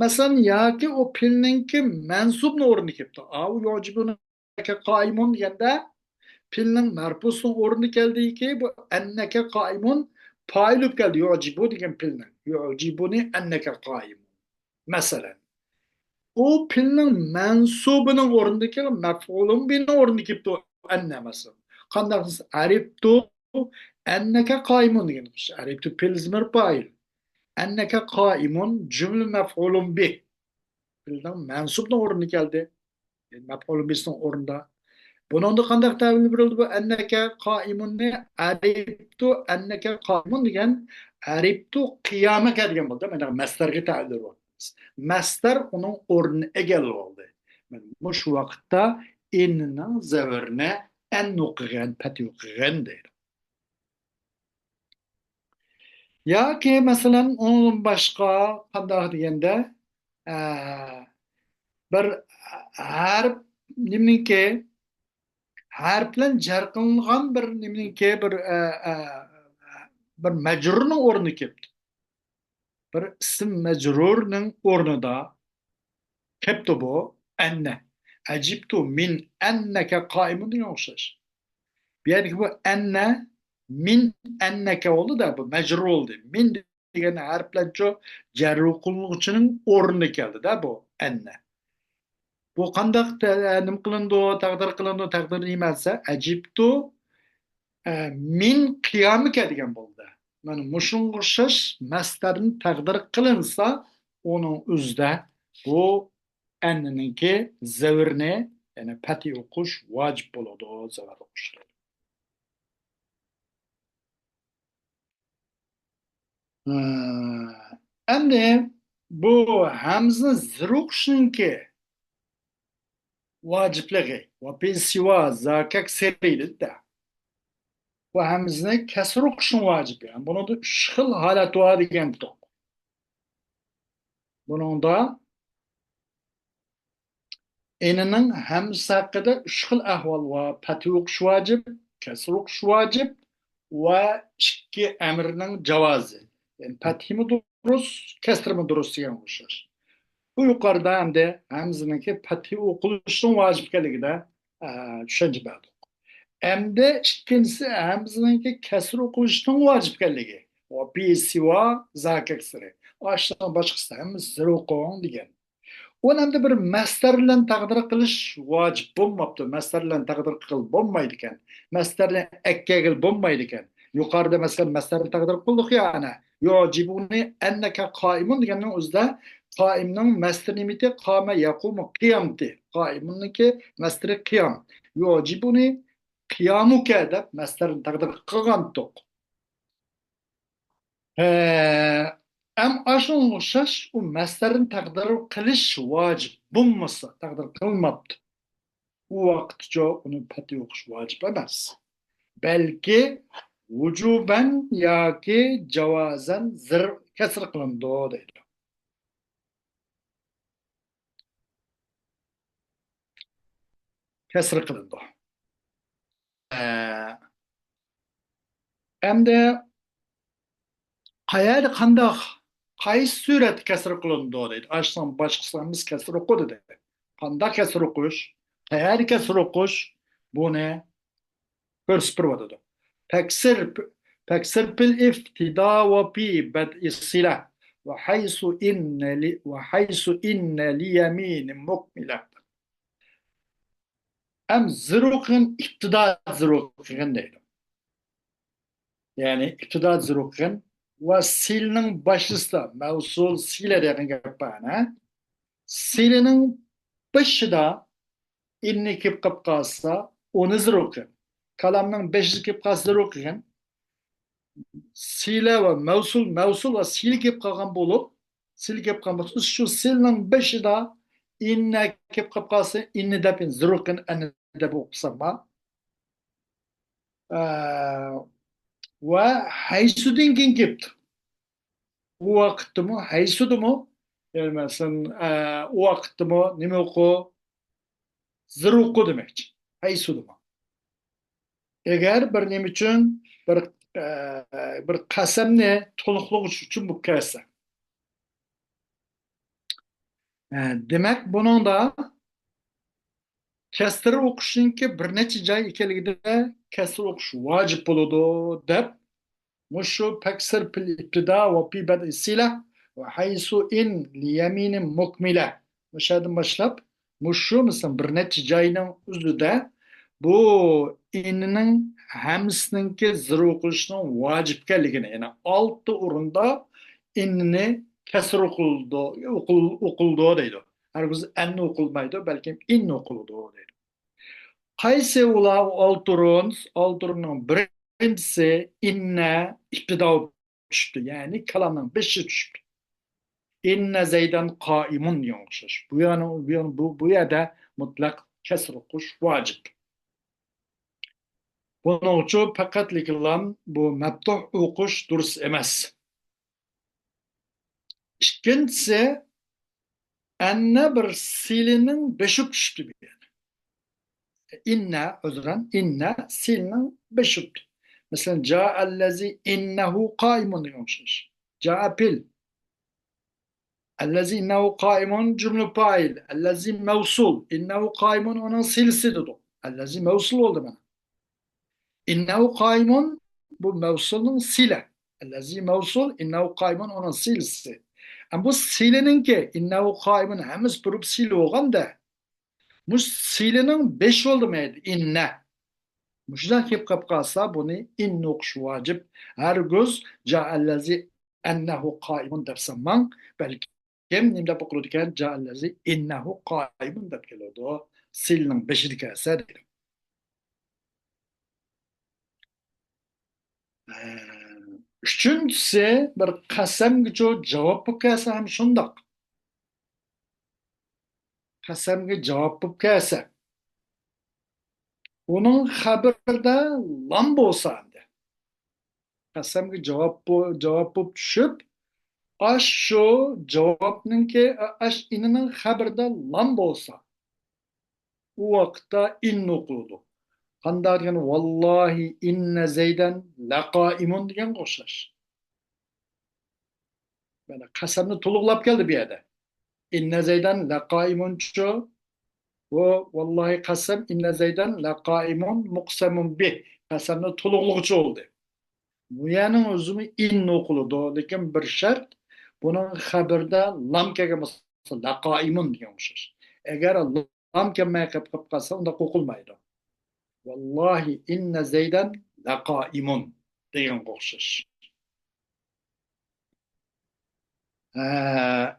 مەسىلەن، ياكى ئۇ پېئىلنىڭكى مەنسۇبنىڭ ئورنىدا كېلىپتۇ. ئاۋۇ يۇجىبۇنى ئەننەكە قائىمۇن دېگەندە، پېئىلنىڭ مەرپۇسىنىڭ ئورنىدا كەلدىكى، بۇ ئەننەكە قائىمۇن پائىل بولۇپ كەلدى، يۇجىبۇ دېگەن پېئىلنىڭ. يۇجىبۇنى ئەننەكە قائىمۇن. مەسىلەن، ئۇ پېئىلنىڭ مەنسۇبىنىڭ ئورنىدىكى مەپئۇلۇن بىنىڭ ئورنىدا كېلىپتۇ ئەننە، مەسىلەن. قانداق دېسە، ئەرىپتۇ ئەننەكە قائىمۇن دېگەن. ئەرىپتۇ پېئىل زېمىر پائىل. ئەننەكە قائىمۇن جۈملە مەپئۇلۇن بى. پېئىلنىڭ مەنسۇبنىڭ ئورنىدا كەلدى. مەپئۇل بىسىنىڭ ئورنىدا. بۇنىڭدا قانداق تەۋىل بېرىلدى بۇ ئەننەكە قائىمۇننى؟ ئەرىپتۇ ئەننەكە قائىمۇن دېگەن، ئەرىپتۇ قىيامەكە دېگەن بولدى. مانا مەستەرگە تەۋىل بېرىۋاتىمىز. مەستەر ئۇنىڭ ئورنىنى ئىگىلىۋالدى. مانا مۇشۇ ۋاقىتتا ئىننىڭ زەۋرىنى ئەن ئوقۇغىن، پەتھە ئوقۇغىن دەيدۇ. ياكى مەسىلەن، ئۇنىڭدىن باشقا قانداق دېگەندە، ئە، بىر ھەرپ نېمىنىڭكى، ھەرپ بىلەن جەر قىلىنغان بىر نېمىنىڭكى، بىر، ئە، ئە، بىر مەجرۇرنىڭ ئورنىدا كېلىپتۇ. بىر ئىسىم مەجرۇرنىڭ ئورنىدا كەپتۇ بۇ ئەننە. ئەجىبتۇ مىن ئەننەكە قائىمۇن دېگەن ئوخشاش. بۇ يەردىكى بۇ ئەننە مىن ئەننەكە بولدى-دە، بۇ مەجرۇر بولدى. مىن دېگەن ھەرپ بىلەنچۇ جەر قىلىنغۇچىنىڭ ئورنىدا كەلدى-دە بۇ ئەننە. بۇ قانداق تە-، نېمە قىلىنىدۇ، تەقدىر قىلىنىدۇ، تەقدىر نېمە دېسە، ئەجىبتۇ، ئە، مىن قىيامىكە دېگەن بولدى. مانا مۇشۇنىڭغا ئوخشاش مەستەرنى تەقدىر قىلىنسا، ئۇنىڭ ئۆزىدە بۇ ئەننىنىڭكى زەۋرنى، يەنى پەتھە ئوقۇش ۋاجىپ بولىدۇ، زەۋر ئوقۇش. ئەمدى بۇ ھەمزىنى زېر ئوقۇشنىڭكى ۋاجىپلىقى، ۋە پى سىۋا زاكەك سېرى دېدى-دە. بۇ ھەمزىنى كەسرە ئوقۇشنىڭ ۋاجىپى. يەنى بۇنىڭدا ئۈچ خىل ھالەت بار دېگەنتۇق. بۇنىڭدا ئىننىنىڭ ھەمزىسى ھەققىدە ئۈچ خىل ئەھۋال بار. پەتھى ئوقۇش ۋاجىپ، كەسرى ئوقۇش ۋاجىپ ۋە ئىككى ئەمرنىڭ جاۋازى. يەنى پەتھىمۇ دۇرۇس، كەسرىمۇ دۇرۇس دېگەنگە ئوخشاش. بۇ يۇقىرىدا ئەمدى ھەمزىنىڭكى پەتھى ئوقۇلۇشىنىڭ ۋاجىپ ئىكەنلىكىدە، ئە، چۈشەنچە بەردۇق. ئەمدى ئىككىنچىسى ھەمزىنىڭكى كەسرى ئوقۇلۇشىنىڭ ۋاجىپ ئىكەنلىكى. ۋە پى سىۋا زاكەكسىرى. ئاشۇنىڭ باشقىسى ھەممىسى زىر ئوقۇڭ دېگەن. ئۇنى ئەمدى بىر مەسدەر بىلەن تەقدىر قىلىش ۋاجىپ بولماپتۇ. مەسدەر بىلەن تەقدىر قىلىپ بولمايدىكەن. مەسدەرنى ئەكەلگىلى بولمايدىكەن. يۇقىرىدا مەسىلەن مەسدەرنى تەقدىر قىلدۇق يا ئەنە. يۇئجىبۇنى ئەننەكە قائىمۇن دېگەننىڭ ئۆزىدە قائىمنىڭ مەسدىرى نېمىتى؟ قامە يەقۇمۇ قىيامتى. قائىمۇننىڭكى مەسدىرى قىيام. يۇئجىبۇنى قىيامۇكە دەپ مەسدەرنى تەقدىر قىلغانتۇق. ھە، ئەم ئاشۇنىڭغا ئوخشاش ئۇ مەسدەرنى تەقدىر قىلىش ۋاجىپ بولمىسا، تەقدىر قىلماپتۇ. ئۇ ۋاقىتچە ئۇنى پەتھى ئوقۇش ۋاجىپ ئەمەس. بەلكى ۋۇجۇبەن ياكى جاۋازەن زىر كەسر قىلىنىدۇ دەيدۇ. كەسر قىلىنىدۇ. ئە، ئەمدى قەيەردە قانداق، قايسى سۈرەتتە كەسر قىلىنىدۇ دەيدۇ. ئاشۇنىڭ باشقىسى ئەمەس كەسر ئوقۇ دېدى. قانداق كەسر ئوقۇش، قەيەردە كەسر ئوقۇش، بۇنى كۆرسىتىپ بېرىۋاتىدۇ. پەكسىر، پەكسىر پىل ئىفتىدا ۋە پى بەدئى سىلە ۋە ھەيسۇ ئىننە لى، ۋە ھەيسۇ ئىننە لىيەمىنى مۇكمىلە. ئەم زىرۇقىن ئىپتىدا زىرۇقىن دەيدۇ. يەنى ئىپتىدا زىرۇقىن ۋە سىلنىڭ باشلىسىدا مەۋسۇل سىلە دېگەن گەپ بار، ھە؟ سىلىنىڭ بېشىدا ئىننى كېلىپ قاپ قالسا، ئۇنى زىرۇقىن. كالامنىڭ بېشىدا كېلىپ قالسا زىرۇقىن. سىلە ۋە مەۋسۇل، مەۋسۇل ۋە سىلە كېلىپ قالغان بولۇپ، سىلە كېلىپ قالغان بولسا، شۇ سىلنىڭ بېشىدا ئىننە كېلىپ قاپ قالسا، ئىننى دەپ، زىرۇقىن ئەننى دەپ ئوقۇسام بار. ئە، ۋە ھەيسۇدىن كېيىن كېلىپتۇ. ئۇ ۋاقىتتىمۇ، ھەيسۇدىمۇ، يەنى مەسىلەن، ئە، ئۇ ۋاقىتتىمۇ نېمە ئوقۇ؟ زىر ئوقۇ دېمەكچى. ھەيسۇدىمۇ. ئەگەر بىر نېمە ئۈچۈن، بىر، ئە، بىر قەسەمنى تولۇقلىغۇچ ئۈچۈن بولۇپ كەلسە. ئە، دېمەك، بۇنىڭدا كەسرى ئوقۇشنىڭكى بىر نەچچە جاي ئىكەنلىكىدە كەسرى ئوقۇش ۋاجىپ بولىدۇ دەپ، مۇشۇ پەكسىر پىل ئىپتىدا ۋە پى بەدئى سىلە ۋە ھەيسۇ ئىن لىيەمىنى مۇكمىلە. مۇشۇ يەردىن باشلاپ، مۇشۇ، مەسىلەن، بىر نەچچە جاينىڭ ئۆزىدە بۇ ئىننىڭ ھەممىسىنىڭكى زىر ئوقۇلۇشىنىڭ ۋاجىپ ئىكەنلىكىنى، يەنى ئالتە ئورۇندا ئىننى كەسر ئوقۇلىدۇ، ئوقۇل-، ئوقۇلىدۇ دەيدۇ. ھەرگىز ئەننى ئوقۇلمايدۇ، بەلكىم ئىننى ئوقۇلىدۇ دەيدۇ. قايسى ئۇلار ئالتە ئورۇن؟ ئالتە ئورۇننىڭ بىرىنچىسى ئىننە ئىپتىدا چۈشۈپتۇ. يەنى كالامنىڭ بېشى چۈشۈپتۇ. ئىننە زەيدەن قائىمۇن دېگەن ئوخشاش. بۇ يەرنىڭ، بۇ، بۇ، بۇ يەردە مۇتلەق كەسر ئوقۇش ۋاجىپ. بۇنىڭ ئۈچۈن پەقەتلىكلا بۇ مەپتۇھ ئوقۇش دۇرۇس ئەمەس. ئىككىنچىسى، ئەننە بىر سىلىنىڭ بېشى چۈشۈپتۇ بۇ يەردە. ئىننە، ئۆزرەن، ئىننە سىلىنىڭ بېشى چۈشۈپتۇ. مەسىلەن، جائەللەزى ئىننەھۇ قائىمۇن دېگەن ئوخشاش. جائە پىل. ئەللەزى ئىننەھۇ قائىمۇن جۈملە پائىل. ئەللەزى مەۋسۇل. ئىننەھۇ قائىمۇن ئۇنىڭ سىلىسى دېدۇق. ئەللەزى مەۋسۇل بولدى مانا. ئىننەھۇ قائىمۇن بۇ مەۋسۇلنىڭ سىلە. ئەللەزى مەۋسۇل، ئىننەھۇ قائىمۇن ئۇنىڭ سىلىسى. ئەم بۇ سىلىنىڭكى، ئىننەھۇ قائىمۇن ھەممىسى بولۇپ سىلە بولغاندا، مۇشۇ سىلىنىڭ بېشى بولدى مەيدە، ئىننە. مۇشۇنداق كېلىپ قاپ قالسا، بۇنى ئىننى ئوقۇش ۋاجىپ. ھەرگىز جائەللەزى ئەننەھۇ قائىمۇن دەپ سالماڭ. بەلكىم نېمە دەپ ئوقۇلىدىكەن؟ جائەللەزى ئىننەھۇ قائىمۇن دەپ كېلىدۇ. سىلىنىڭ بېشىدا كەلسە دېدى. ئۈچىنچىسى، بىر قەسەمگىچۇ جاۋاب بولۇپ كەلسە ھەم شۇنداق. قەسەمگە جاۋاب بولۇپ كەلسە، ئۇنىڭ خەبىرىدە لام بولسا ئەمدى. قەسەمگە جاۋاب بو-، جاۋاب بولۇپ چۈشۈپ، ئاشۇ جاۋابنىڭكى، ئاش ئىنىنىڭ خەبىرىدە لام بولسا، ئۇ ۋاقىتتا ئىننە ئوقۇلىدۇ. قانداق دېگەن، ۋاللاھى ئىننە زەيدەن لەقائىمۇن دېگەنگە ئوخشاش. مانا قەسەمنى تولۇقلاپ كەلدى بۇ يەردە. ئىننە زەيدەن لەقائىمۇنچۇ؟ بۇ ۋاللاھى قەسەم، ئىننە زەيدەن لەقائىمۇن مۇقسەمۇن بىھ. قەسەمنى تولۇقلىغۇچى بولدى. بۇ يەرنىڭ ئۆزىمۇ ئىننە ئوقۇلىدۇ، لېكىن بىر شەرت، بۇنىڭ خەبىرىدە لام كەلگەن بولسا، لەقائىمۇن دېگەن ئوخشاش. ئەگەر لام كەلمەي قېلىپ قالسا، ئۇنداق ئوقۇلمايدۇ. ۋاللاھى ئىننە زەيدەن لەقائىمۇن دېگەنگە ئوخشاش. ھە.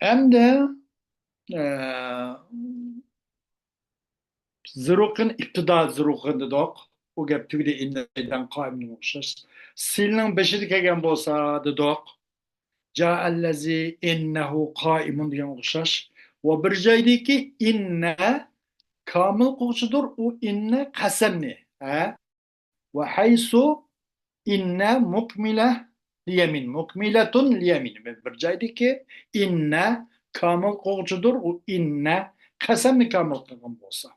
ئەمدى، ئە، زىرۇقىن ئىپتىدا زىرۇقىن دېدۇق. ئۇ گەپ تۈگىدى، ئىننە زەيدەن قائىمۇنغا ئوخشاش. سىلنىڭ بېشىدا كەلگەن بولسا دېدۇق. جاءەللەزى ئىننەھۇ قائىمۇن دېگەنگە ئوخشاش. ۋە بىر جايدىكى ئىننە كامىل قىلغۇچىدۇر، ئۇ ئىننە قەسەمنى. ھە؟ ۋە ھەيسۇ ئىننە مۇكمىلە لىيەمىن، مۇكمىلەتۇن لىيەمىن. بىر جايدىكى ئىننە كامىل قىلغۇچىدۇر، ئۇ ئىننە قەسەمنى كامىل قىلغان بولسا.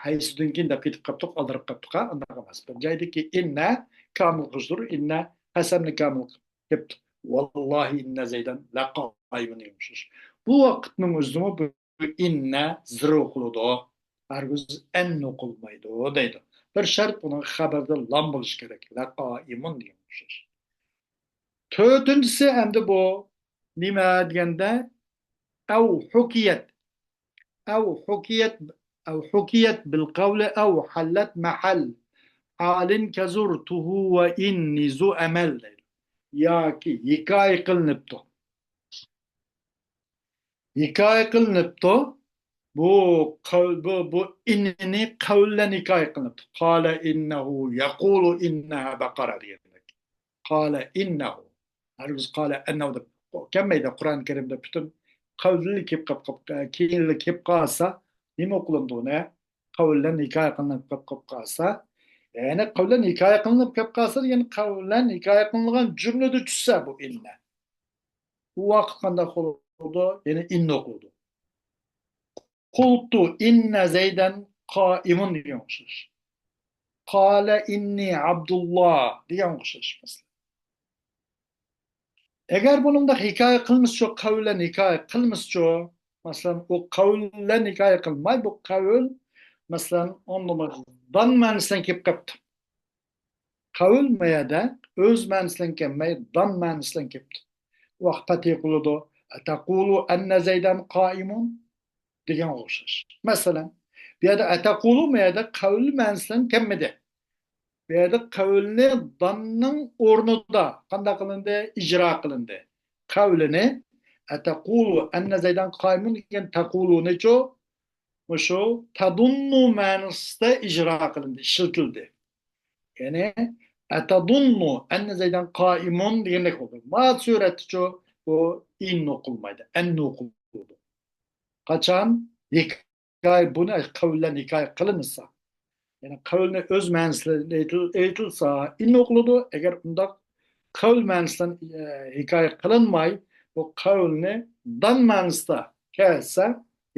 ھەيسۇدىن كېيىن دەپ كېتىپ قاپتۇق، ئالدىراپ قاپتۇق، ئۇنداق ئەمەس. بىر جايدىكى ئىننە كامىل قىلغۇچىدۇر، ئىننە قەسەمنى كامىل قىلىپ كەپتۇ. ۋاللاھى ئىننە زەيدەن لەقائىمۇن دېگەن ئوخشاش. بۇ ۋاقىتنىڭ ئۆزىدىمۇ بۇ ئىننە زىر ئوقۇلىدۇ. ھەرگىز ئەن ئوقۇلمايدۇ دەيدۇ. بىر شەرت، بۇنىڭ خەبىرىدە لام بولۇشى كېرەك. لەقائىمۇن دېگەن ئوخشاش. تۆتىنچىسى ئەمدى بۇ نېمە دېگەندە، ئەۋ ھۇكىيەت. ئەۋ ھۇكىيەت، ئەۋ ھۇكىيەت بىل قەۋلى ئەۋ ھەللەت مەھەل ھالىن كەزۇرتۇھۇ ۋە ئىننى زۇ ئەمەل دەيدۇ. ياكى ھېكايە قىلىنىپتۇ. ھېكايە قىلىنىپتۇ. بۇ قەۋ-، بۇ، بۇ ئىننىنى قەۋل بىلەن ھېكايە قىلىنىپتۇ. قالە ئىننەھۇ يەقۇلۇ ئىننەھا بەقەرە دېگەندەك. قالە ئىننەھۇ. ھەرگىز قالە ئەننەھۇ دەپ كەلمەيدۇ. قۇرئان كەرىمدە پۈتۈن قەۋل بىلەن كېلىپ قاپ-، قاپ-، كېيىنلا كېلىپ قالسا، نېمە ئوقۇلىدۇ ئۇنى؟ قەۋل بىلەن ھېكايە قىلىنىپ كېلىپ قالسا، يەنى قەۋل بىلەن ھېكايە قىلىنىپ كېلىپ قالسا دېگەن، قەۋل بىلەن ھېكايە قىلىنغان جۈملىدە چۈشسە بۇ ئىننە. ئۇ ۋاقىت قانداق بولىدۇ؟ يەنە ئىننە ئوقۇلىدۇ. قۇلتۇ ئىننە زەيدەن قائىمۇن دېگەن ئوخشاش. قالە ئىننى ئابدۇللا دېگەن ئوخشاش مەسىلەن. ئەگەر بۇنى مۇنداق ھېكايە قىلمىسىچۇ، قەۋل بىلەن ھېكايە قىلمىسىچۇ، مەسىلەن، ئۇ قەۋل بىلەن ھېكايە قىلماي، بۇ قەۋل، مەسىلەن، ئۇندىمۇ دان مەنىسى بىلەن كېلىپ قاپتۇ. قەۋل ما يەردە ئۆز مەنىسى بىلەن كەلمەي، دان مەنىسى بىلەن كېلىپتۇ. ۋاقىت پەتھى قىلىدۇ. ئەتەقۇلۇ ئەننە زەيدەن قائىمۇن دېگەنگە ئوخشاش. مەسىلەن، بۇ يەردە ئەتەقۇلۇ ما يەردە قەۋل مەنىسى بىلەن كەلمىدى. بۇ يەردە قەۋلنى داننىڭ ئورنىدا قانداق قىلىندى؟ ئىجرا قىلىندى. قەۋلىنى ئەتەقۇلۇ ئەننە زەيدەن قائىمۇن دېگەن تەقۇلۇنىچۇ مۇشۇ تەدۇننۇ مەنىسىدە ئىجرا قىلىندى، ئىشلىتىلدى. يەنى، ئەتەدۇننۇ ئەننە زەيدەن قائىمۇن دېگەندەك بولدى. ما سۈرەتتىچۇ بۇ ئىن ئوقۇلمايدۇ، ئەن ئوقۇلىدۇ. قاچان ھېكايە، بۇنى قەۋل بىلەن ھېكايە قىلىنسا، يەنى قەۋلنى ئۆز مەنىسىدە ئېيتىل-، ئېيتىلسا، ئىن ئوقۇلىدۇ. ئەگەر ئۇنداق قەۋل مەنىسىدىن، ئە، ھېكايە قىلىنماي، بۇ قەۋلنى دان مەنىسىدە كەلسە،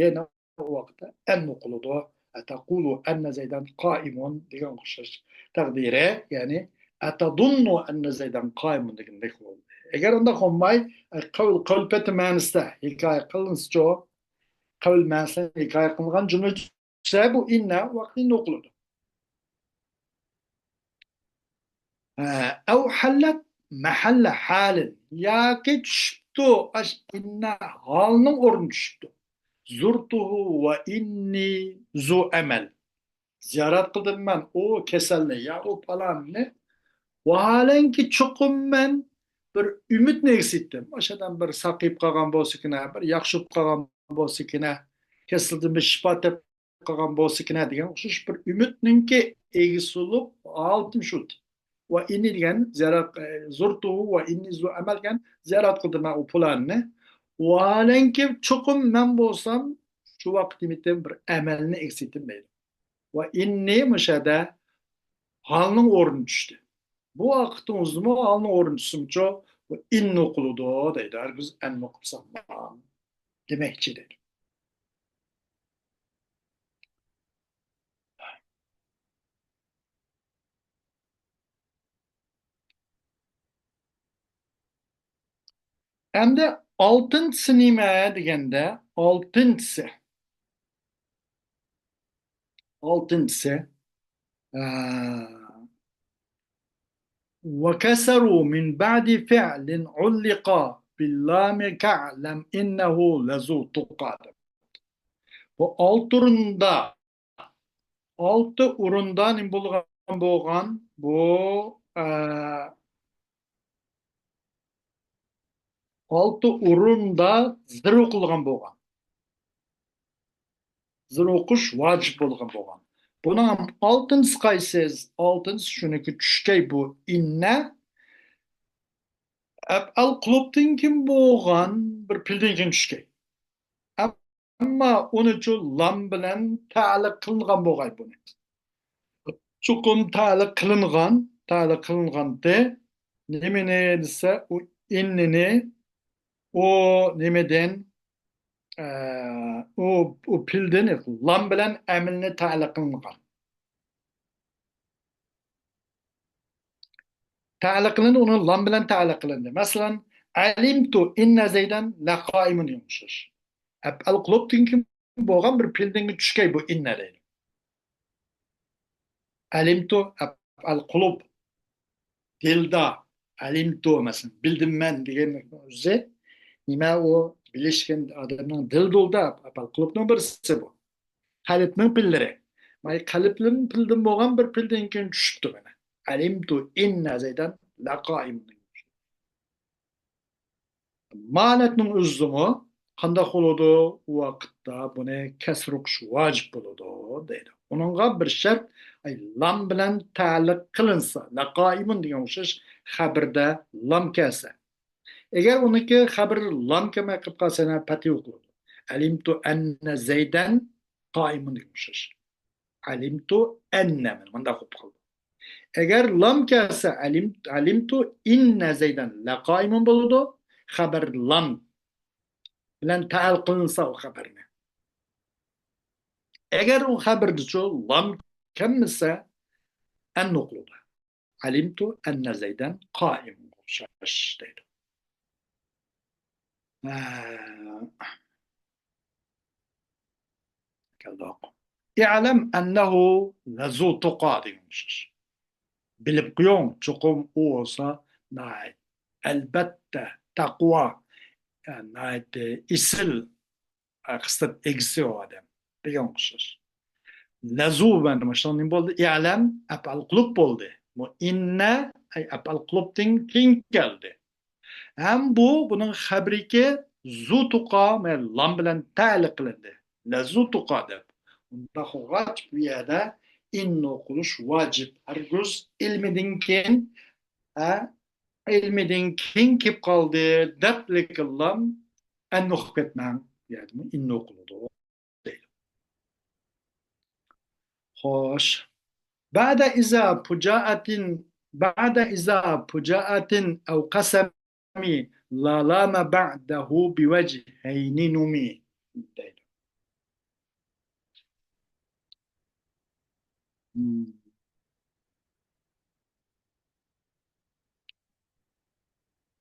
يەنى ئۇ ۋاقىتتا ئەن ئوقۇلىدۇ. ئەتەقۇلۇ ئەننە زەيدەن قائىمۇن دېگەن ئوخشاش تەقدىرى، يەنى ئەتەدۇننۇ ئەننە زەيدەن قائىمۇن دېگەندەك بولدى. ئەگەر ئۇنداق بولماي، قەۋل، قەۋل پېتى مەنىسىدە ھېكايە قىلىنسىچۇ، قەۋل مەنىسىدە ھېكايە قىلىنغان جۈملە چۈشسە، بۇ ئىننە ۋاقتىدا ئىن ئوقۇلىدۇ. ھە، ئەۋ ھەللەت مەھەللە ھالىن، ياكى چۈشۈپتۇ، ئاش ئىننە ھالنىڭ ئورنىدا چۈشۈپتۇ. زۇرتۇھۇ ۋە ئىننى زۇ ئەمەل. زىيارەت قىلدىم مەن ئۇ كېسەلنى يا ئۇ پالاننى. ۋاھالەنكى، چوقۇم مەن بىر ئۈمىدنى ئەكس ئەتتىم. ئاشۇ ئادەم بىر ساقىيىپ قالغان بولسىكىنە، بىر ياخشى بولۇپ قالغان بولسىكىنە، كېسىلدىن بىر شىپا تېپىپ قالغان بولسىكىنە دېگەن ئوخشاش بىر ئۈمىدنىڭكى ئىگىسى بولۇپ ھالىتىم شۇ. ۋە ئىننى دېگەن زىيارەت، ئە، زۇرتۇھۇ ۋە ئىننى زۇ ئەمەل دېگەن زىيارەت قىلدىم مەن ئۇ پۇلاننى. ۋاھالەنكى، چوقۇم مەن بولسام شۇ ۋاقىت نېمىتىم بىر ئەمەلنى ئەكس ئەتتىم دەيدۇ. ۋە ئىننى مۇشۇ يەردە ھالنىڭ ئورنىدا چۈشتى. بۇ ۋاقىتنىڭ ئۆزىدىمۇ ھالنىڭ ئورنىدا چۈشسىمۇچۇ، ئىن ئوقۇلىدۇ دەيدۇ. ھەرگىز ئەن ئوقۇپ سالماڭ دېمەكچى دەيدۇ. ئەمدى ئالتىنچىسى نېمە دېگەندە، ئالتىنچىسى، ئالتىنچىسى، ئە، وكسروا من بعد فعل علق باللام كاعلم إنه لذو تقى. بۇ ئالتە ئورۇندا، ئالتە ئورۇندا نېمە بولغان بولغان؟ بۇ، ئە، ئالتە ئورۇندا زىر ئوقۇلغان بولغان. زىر ئوقۇش ۋاجىپ بولغان بولغان. بۇنىڭ ئالتىنچىسى قايسى؟ ئالتىنچىسى شۇنىكى چۈشكەي بۇ ئىننە. ئەپئەل قۇلۇبتىن كېيىن بولغان بىر پېئىلدىن كېيىن چۈشكەي. ئەمما ئۇنىچۇ لام بىلەن تەئەللۇق قىلىنغان بولغاي بۇنى. چوقۇم تەئەللۇق قىلىنغان، تەئەللۇق قىلىنغانتى. نېمىنى دېسە، ئۇ ئىننىنى، ئۇ نېمىدىن، ئە، ئۇ، ئۇ پېئىلدىن لام بىلەن ئەمىلنى تەئەللۇق قىلىنغان. تەئەللۇق قىلىندى، ئۇنى لام بىلەن تەئەللۇق قىلىندى. مەسىلەن، ئەلىمتۇ ئىننە زەيدەن لەقائىمۇن دېگەن ئوخشاش. ئەپئەل قۇلۇبتىن كېيىن بولغان بىر پېئىلدىن چۈشكەي بۇ ئىننە دەيدۇ. ئەلىمتۇ ئەپئەل قۇلۇب. دىلدا ئەلىمتۇ، مەسىلەن، بىلدىم مەن دېگەن ئۆزى نېمە ئۇ؟ بىلىشكەن ئادەمنىڭ دىلىدا ئەپئەل قۇلۇبنىڭ بىرسى بۇ. قەلبنىڭ پېئىللىرى. ماي قەلبنىڭ پېئىلدىن بولغان بىر پېئىلدىن كېيىن چۈشۈپتۇ مانا. ئەلىمتۇ ئىننە زەيدەن لەقائىمۇن. مانەتنىڭ ئۆزىمۇ قانداق بولىدۇ؟ ئۇ ۋاقىتتا بۇنى كەسرە ئوقۇش ۋاجىپ بولىدۇ دەيدۇ. ئۇنىڭغا بىر شەرت، ئەي، لام بىلەن تەئەللۇق قىلىنسا، لەقائىمۇن دېگەن ئوخشاش خەبىرىدە لام كەلسە. ئەگەر ئۇنىڭكى خەبىرى لام كەلمەي قېلىپ قالسا، يەنە پەتھە ئوقۇلىدۇ. ئەلىمتۇ ئەننە زەيدەن قائىمۇن دېگەن ئوخشاش. ئەلىمتۇ ئەننە، مانا مۇنداق بولۇپ قالدى. ئەگەر لام كەلسە، ئەلىم-، ئەلىمتۇ ئىننە زەيدەن لەقائىمۇن بولىدۇ. خەبەر لام بىلەن تەئەللۇق قىلىنسا ئۇ خەبەرنى. ئەگەر ئۇ خەبەردىچۇ لام كەلمىسە، ئەن ئوقۇلىدۇ. ئەلىمتۇ ئەننە زەيدەن قائىمۇن ئوخشاش دەيدۇ. ھە. كەلدۇق. ئىئلەم ئەننەھۇ لەزۇ تۇقا دېگەن ئوخشاش. بىلىپ قويۇڭ، چوقۇم ئۇ بولسا ناھايىتى، ئەلبەتتە، تەقۋا، يەنى ناھايىتى ئېسىل، ئە، خىسلەت ئىگىسى ئۇ ئادەم دېگەن ئوخشاش. لەزۇ بىلەن مۇشۇنىڭ نېمە بولدى؟ ئىئلەم ئەپئەل قۇلۇب بولدى. بۇ ئىننە، ئەي، ئەپئەل قۇلۇبتىن كېيىن كەلدى. ھەم بۇ، بۇنىڭ خەبىرىكى زۇ تۇقا، مەن لام بىلەن تەئەللۇق قىلىندى. لەزۇ تۇقا دەپ. ئۇنداق بولغاچ، بۇ يەردە ئىن ئوقۇلۇش ۋاجىپ. ھەرگىز ئىلمىدىن كېيىن، ھە، ئىلمىدىن كېيىن كېلىپ قالدى دەپ، لېكىن لام ئەن ئوقۇپ كەتمەڭ. بۇ يەردىمۇ ئىن ئوقۇلىدۇ. خوش. بعد إذا فجاءة، بعد إذا فجاءة أو قسم لا لام بعده بوجهين نمي دەيدۇ.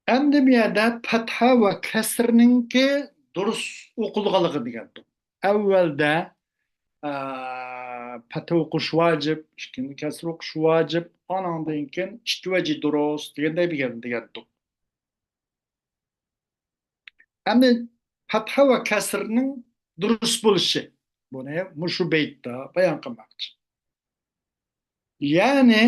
ئەمدى بۇ يەردە پەتھە ۋە كەسرىنىڭكى دۇرۇس ئوقۇلغانلىقى دېگەنتۇق. ئەۋۋەلدە، ئە، پەتھە ئوقۇش ۋاجىپ، ئىككىنچى كەسرە ئوقۇش ۋاجىپ، ئانىڭدىن كېيىن ئىككى ۋەجى دۇرۇس دېگەندەك دېگەن، دېگەنتۇق. ئەمدى پەتھە ۋە كەسرىنىڭ دۇرۇس بولۇشى، بۇنى مۇشۇ بەيتتە بايان قىلماقچى. يەنى،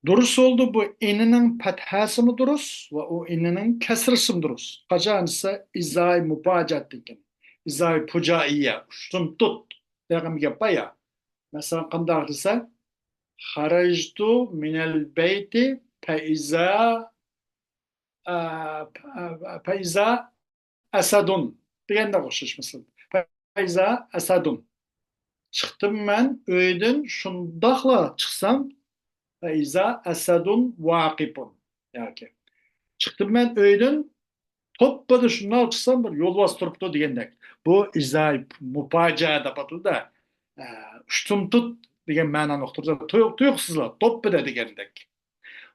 دۇرۇس بولدى، بۇ ئىننىنىڭ پەتھەسىمۇ دۇرۇس ۋە ئۇ ئىننىنىڭ كەسرىسىمۇ دۇرۇس. قاچان دېسە، ئىزاي مۇپاجات دېگەن. ئىزاي پۇجائىيە، ئۇشتۇمتۇت دېگەن گەپ بار يا. مەسىلەن، قانداق دېسە، خەرەجتۇ مىنەل بەيتى فەئىزا، ئە، فەئىزا ئەسەدۇن دېگەندەك ئوخشاش مىسال. فەئىزا ئەسەدۇن. چىقتىم مەن ئۆيدىن، شۇنداقلا چىقسام، فەئىزا ئەسەدۇن ۋاقىپۇن. ياكى چىقتىم مەن ئۆيدىن، توپپىدە شۇنداق چىقسام، بىر يولۋاس تۇرۇپتۇ دېگەندەك. بۇ ئىزاي مۇپاجىئە دەپ ئاتىلىدۇ. ئە، ئۇشتۇمتۇت دېگەن مەنانى ئۇقتۇرىدۇ. تۇيۇق-، تۇيۇقسىزلا، توپپىدە دېگەندەك.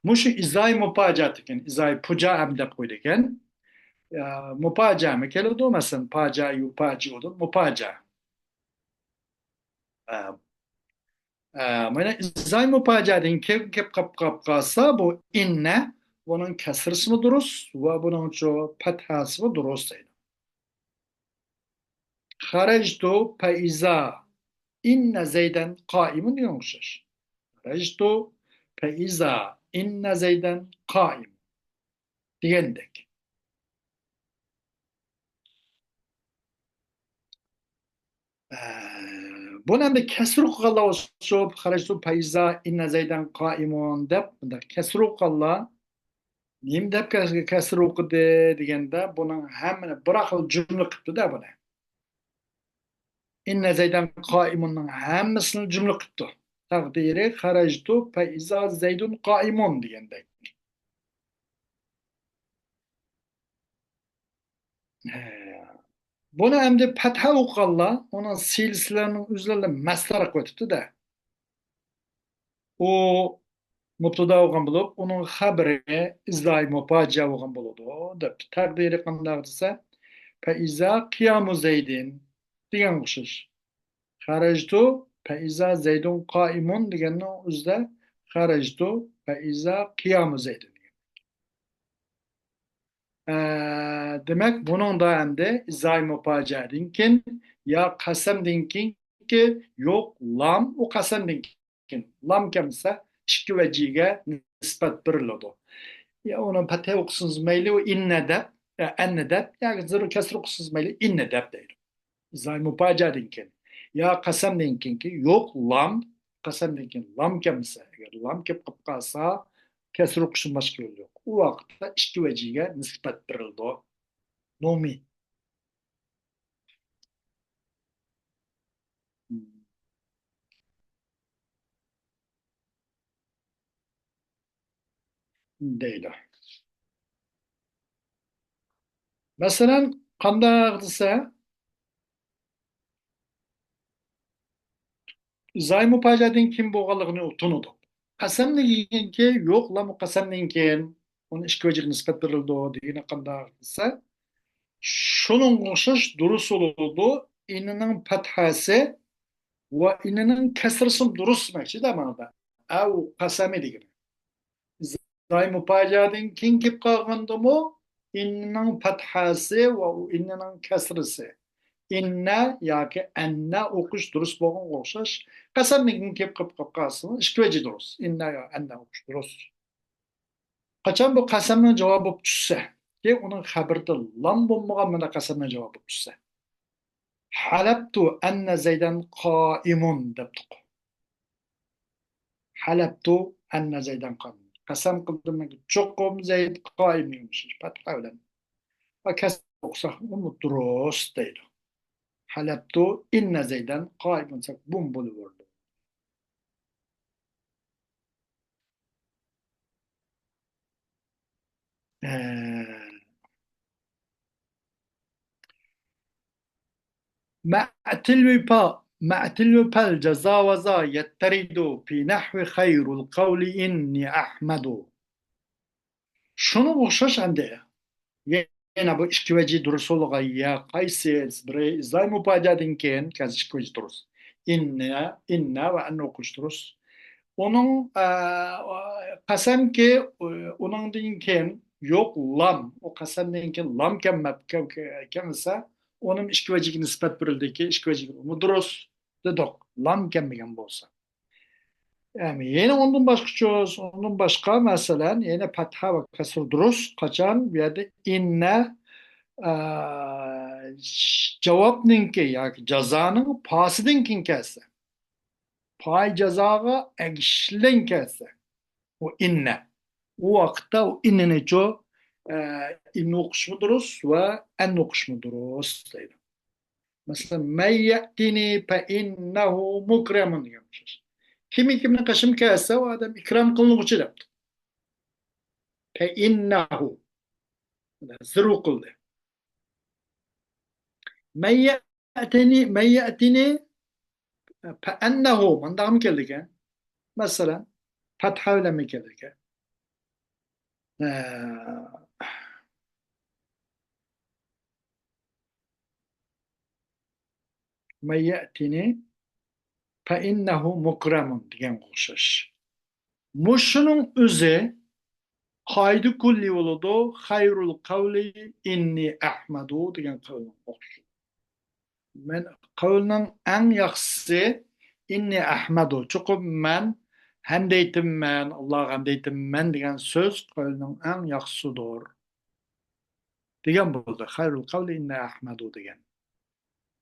مۇشۇ ئىزاي مۇپاجىئەت ئىكەن، ئىزاي پۇجائەم دەپ قويىدىكەن. ئە، مۇپاجىئەمۇ كېلىدۇ، مەسىلەن، پاجىئە يۇپاجىئۇدىن مۇپاجىئە. ئە، ئە، مانا ئىزاي مۇپاجىئەدىن كېيىن كېلىپ قاپ-، قاپ قالسا، بۇ ئىننە، بۇنىڭ كەسرىسىمۇ دۇرۇس ۋە بۇنىڭچۇ پەتھەسىمۇ دۇرۇس دەيدۇ. خەرەجتۇ فەئىزا ئىننە زەيدەن قائىمۇن دېگەن ئوخشاش. خەرەجتۇ فەئىزا ئىننە زەيدەن قائىم دېگەندەك. ئە، بۇنى ئەمدى كەسرە ئوقۇغانلار ئوخشاپ، خەرەجتۇ فەئىزا ئىننە زەيدەن قائىمۇن دەپ، بۇنداق كەسرە ئوقۇغانلار، نېمە دەپ كەس-، كەسرە ئوقۇدى دېگەندە، بۇنىڭ ھەممىنى بىر خىل جۈملە قىپتۇ-دە بۇنى. ئىننە زەيدەن قائىمۇننىڭ ھەممىسىنى جۈملە قىپتۇ. تەقدىرى خەرەجتۇ فەئىزا زەيدۇن قائىمۇن دېگەندەك. ھە. بۇنى ئەمدى پەتھە ئوقۇغانلار ئۇنىڭ سىلسىلىلىرىنىڭ ئۆزلىرىنى مەسخىرە قىلىۋېتىپتۇ-دە. ئۇ مۇبتىدا بولغان بولۇپ، ئۇنىڭ خەبىرى ئىزاي مۇپاجىئە بولغان بولىدۇ، دەپتۇ. تەقدىرى قانداق دېسە، فەئىزا قىيامۇ زەيدىن دېگەنگە ئوخشاش. خەرەجتۇ فەئىزا زەيدۇن قائىمۇن دېگەننىڭ ئۆزىدە خەرەجتۇ فەئىزا قىيامۇ زەيدىن دېگەن. ئە، دېمەك، بۇنىڭدا ئەمدى ئىزاي مۇپاجىئەدىن كېيىن يا قەسەمدىن كېيىنكى يوق لام، ئۇ قەسەمدىن كېيىن لام كەلمىسە، ئىككى ۋەجىگە نىسبەت بېرىلىدۇ. يا ئۇنى پەتھە ئوقۇسىڭىز مەيلى، ئۇ ئىننە دەپ، يا ئەننە دەپ، ياكى زېرۇ كەسرە ئوقۇسىڭىز مەيلى، ئىننە دەپ دەيدۇ. ئىزاي مۇپاجىئەدىن كېيىن. يا قەسەمدىن كېيىنكى يوق لام، قەسەمدىن كېيىن لام كەلمىسە، ئەگەر لام كېلىپ قالسا، كەسرە ئوقۇشتىن باشقا يول يوق. ئۇ ۋاقىتتا ئىككى ۋەجىگە نىسبەت بېرىلىدۇ. نومى. دەيدۇ. مەسىلەن، قانداق دېسە، ئىزاي مۇپاجىئەدىن كېيىن بولغانلىقىنى تونۇدۇق. قەسەمدىن كېيىنكى يوق لام قەسەمدىن كېيىن ئۇنى ئىككى ۋەجىگە نىسبەت بېرىلىدۇ دېگىنى قانداق دېسە، شۇنىڭغا ئوخشاش دۇرۇس بولىدۇ. ئىننىنىڭ پەتھەسى ۋە ئىننىنىڭ كەسرىسىمۇ دۇرۇس دېمەكچىدە مانا. ئەۋ قەسەمى دېگىنى. ئىزاي مۇپاجىئەدىن كېيىن كېلىپ قالغاندىمۇ ئىننىنىڭ پەتھەسى ۋە ئىننىنىڭ كەسرىسى. ئىننە ياكى ئەننە ئوقۇش دۇرۇس بولغانغا ئوخشاش. قەسەمدىن كېيىن كېلىپ قېلىپ قالسىمۇ ئىككى ۋەجى دۇرۇس. ئىننە يا ئەننە ئوقۇش دۇرۇس. قاچان بۇ قەسەمنىڭ جاۋابى بولۇپ چۈشسە، يا ئۇنىڭ خەبىرىدە لام بولمىغان مانا قەسەمنىڭ جاۋابى بولۇپ چۈشسە. ھەلەپتۇ ئەننە زەيدەن قائىمۇن دەپتۇق. ھەلەپتۇ ئەننە زەيدەن قائىمۇن. قەسەم قىلدىم، چوقۇم زەيد قائىم دېگەن ئوخشاش. پەتھە بىلەن. ۋە كەسرە ئوقۇساق، ئۇمۇ دۇرۇس دەيدۇ. ھەلەپتۇ ئىننە زەيدەن قائىمۇن دېسەك، بۇمۇ بولۇۋېرىدۇ. ئە، مەتىل ۋىپا، مەتىل ۋىپەل جازا ۋازا يەتتەرىدۇ في نحو خير القول إني أحمد. شۇنىڭغا ئوخشاش ئەمدى. يەنە بۇ ئىككى ۋەجى دۇرۇس بولغان يا قايسى بىرى ئىزاي مۇپاجىئەدىن كېيىن كەلسە ئىككى ۋەجى دۇرۇس. ئىننە، ئىننە ۋە ئەننە ئوقۇش دۇرۇس. ئۇنىڭ، ئە، قەسەمكى، ئۇنىڭدىن كېيىن يوق لام، ئۇ قەسەمدىن كېيىن لام كەلمەپ، كەل-، كەلمىسە، ئۇنىڭ ئىككى ۋەجىگە نىسبەت بېرىلدىكى، ئىككى ۋەجىگە ئۇمۇ دۇرۇس دېدۇق، لام كەلمىگەن بولسا. يەنى ئۇندىن باشقىچە، ئۇندىن باشقا، مەسىلەن، يەنە پەتھە ۋە كەسرە دۇرۇس، قاچان بۇ يەردە ئىننە، ئە، جاۋابنىڭكى ياكى جازانىڭ پاسىدىن كېيىن كەلسە، پاي جازاغا ئەگىشىشلەن كەلسە، ئۇ ئىننە. ئۇ ۋاقىتتا ئۇ ئىننىنىچۇ، ئە، ئىننە ئوقۇشمۇ دۇرۇس ۋە ئەننە ئوقۇشمۇ دۇرۇس دەيدۇ. مەسىلەن، مەن يەتىنى فەئىننەھۇ مۇكرەمۇن دېگەن ئوخشاش. كىم كىمنىڭ قېشىمغا كەلسە، ئۇ ئادەم ئىكرام قىلىنغۇچى دەپتۇ. فإنه. زىرۋ قىلدى. مَن يَأْتِنِي، مَن يَأْتِنِي، فَأَنَّهُ، مانداقمۇ كېلىدىكەن. مەسىلەن، پەتھە بىلەنمۇ كېلىدىكەن. ئە، مَن يَأْتِنِي فَإِنَّهُ مُكْرَمٌ دېگەنگە ئوخشاش. مۇشۇنىڭ ئۆزى قائىدە كۈللى بولىدۇ، خەيرۇل قەۋلى ئىننى ئەھمەدۇ دېگەن قەۋلنىڭ ئوخشىشى. مەن قەۋلنىڭ ئەڭ ياخشىسى ئىننى ئەھمەدۇ، چوقۇم مەن ھەمدە ئېيتىمەن، ئاللاغا ھەمدە ئېيتىمەن دېگەن سۆز قەۋلنىڭ ئەڭ ياخشىسىدۇر دېگەن بولدى. خەيرۇل قەۋلى ئىننى ئەھمەدۇ دېگەن.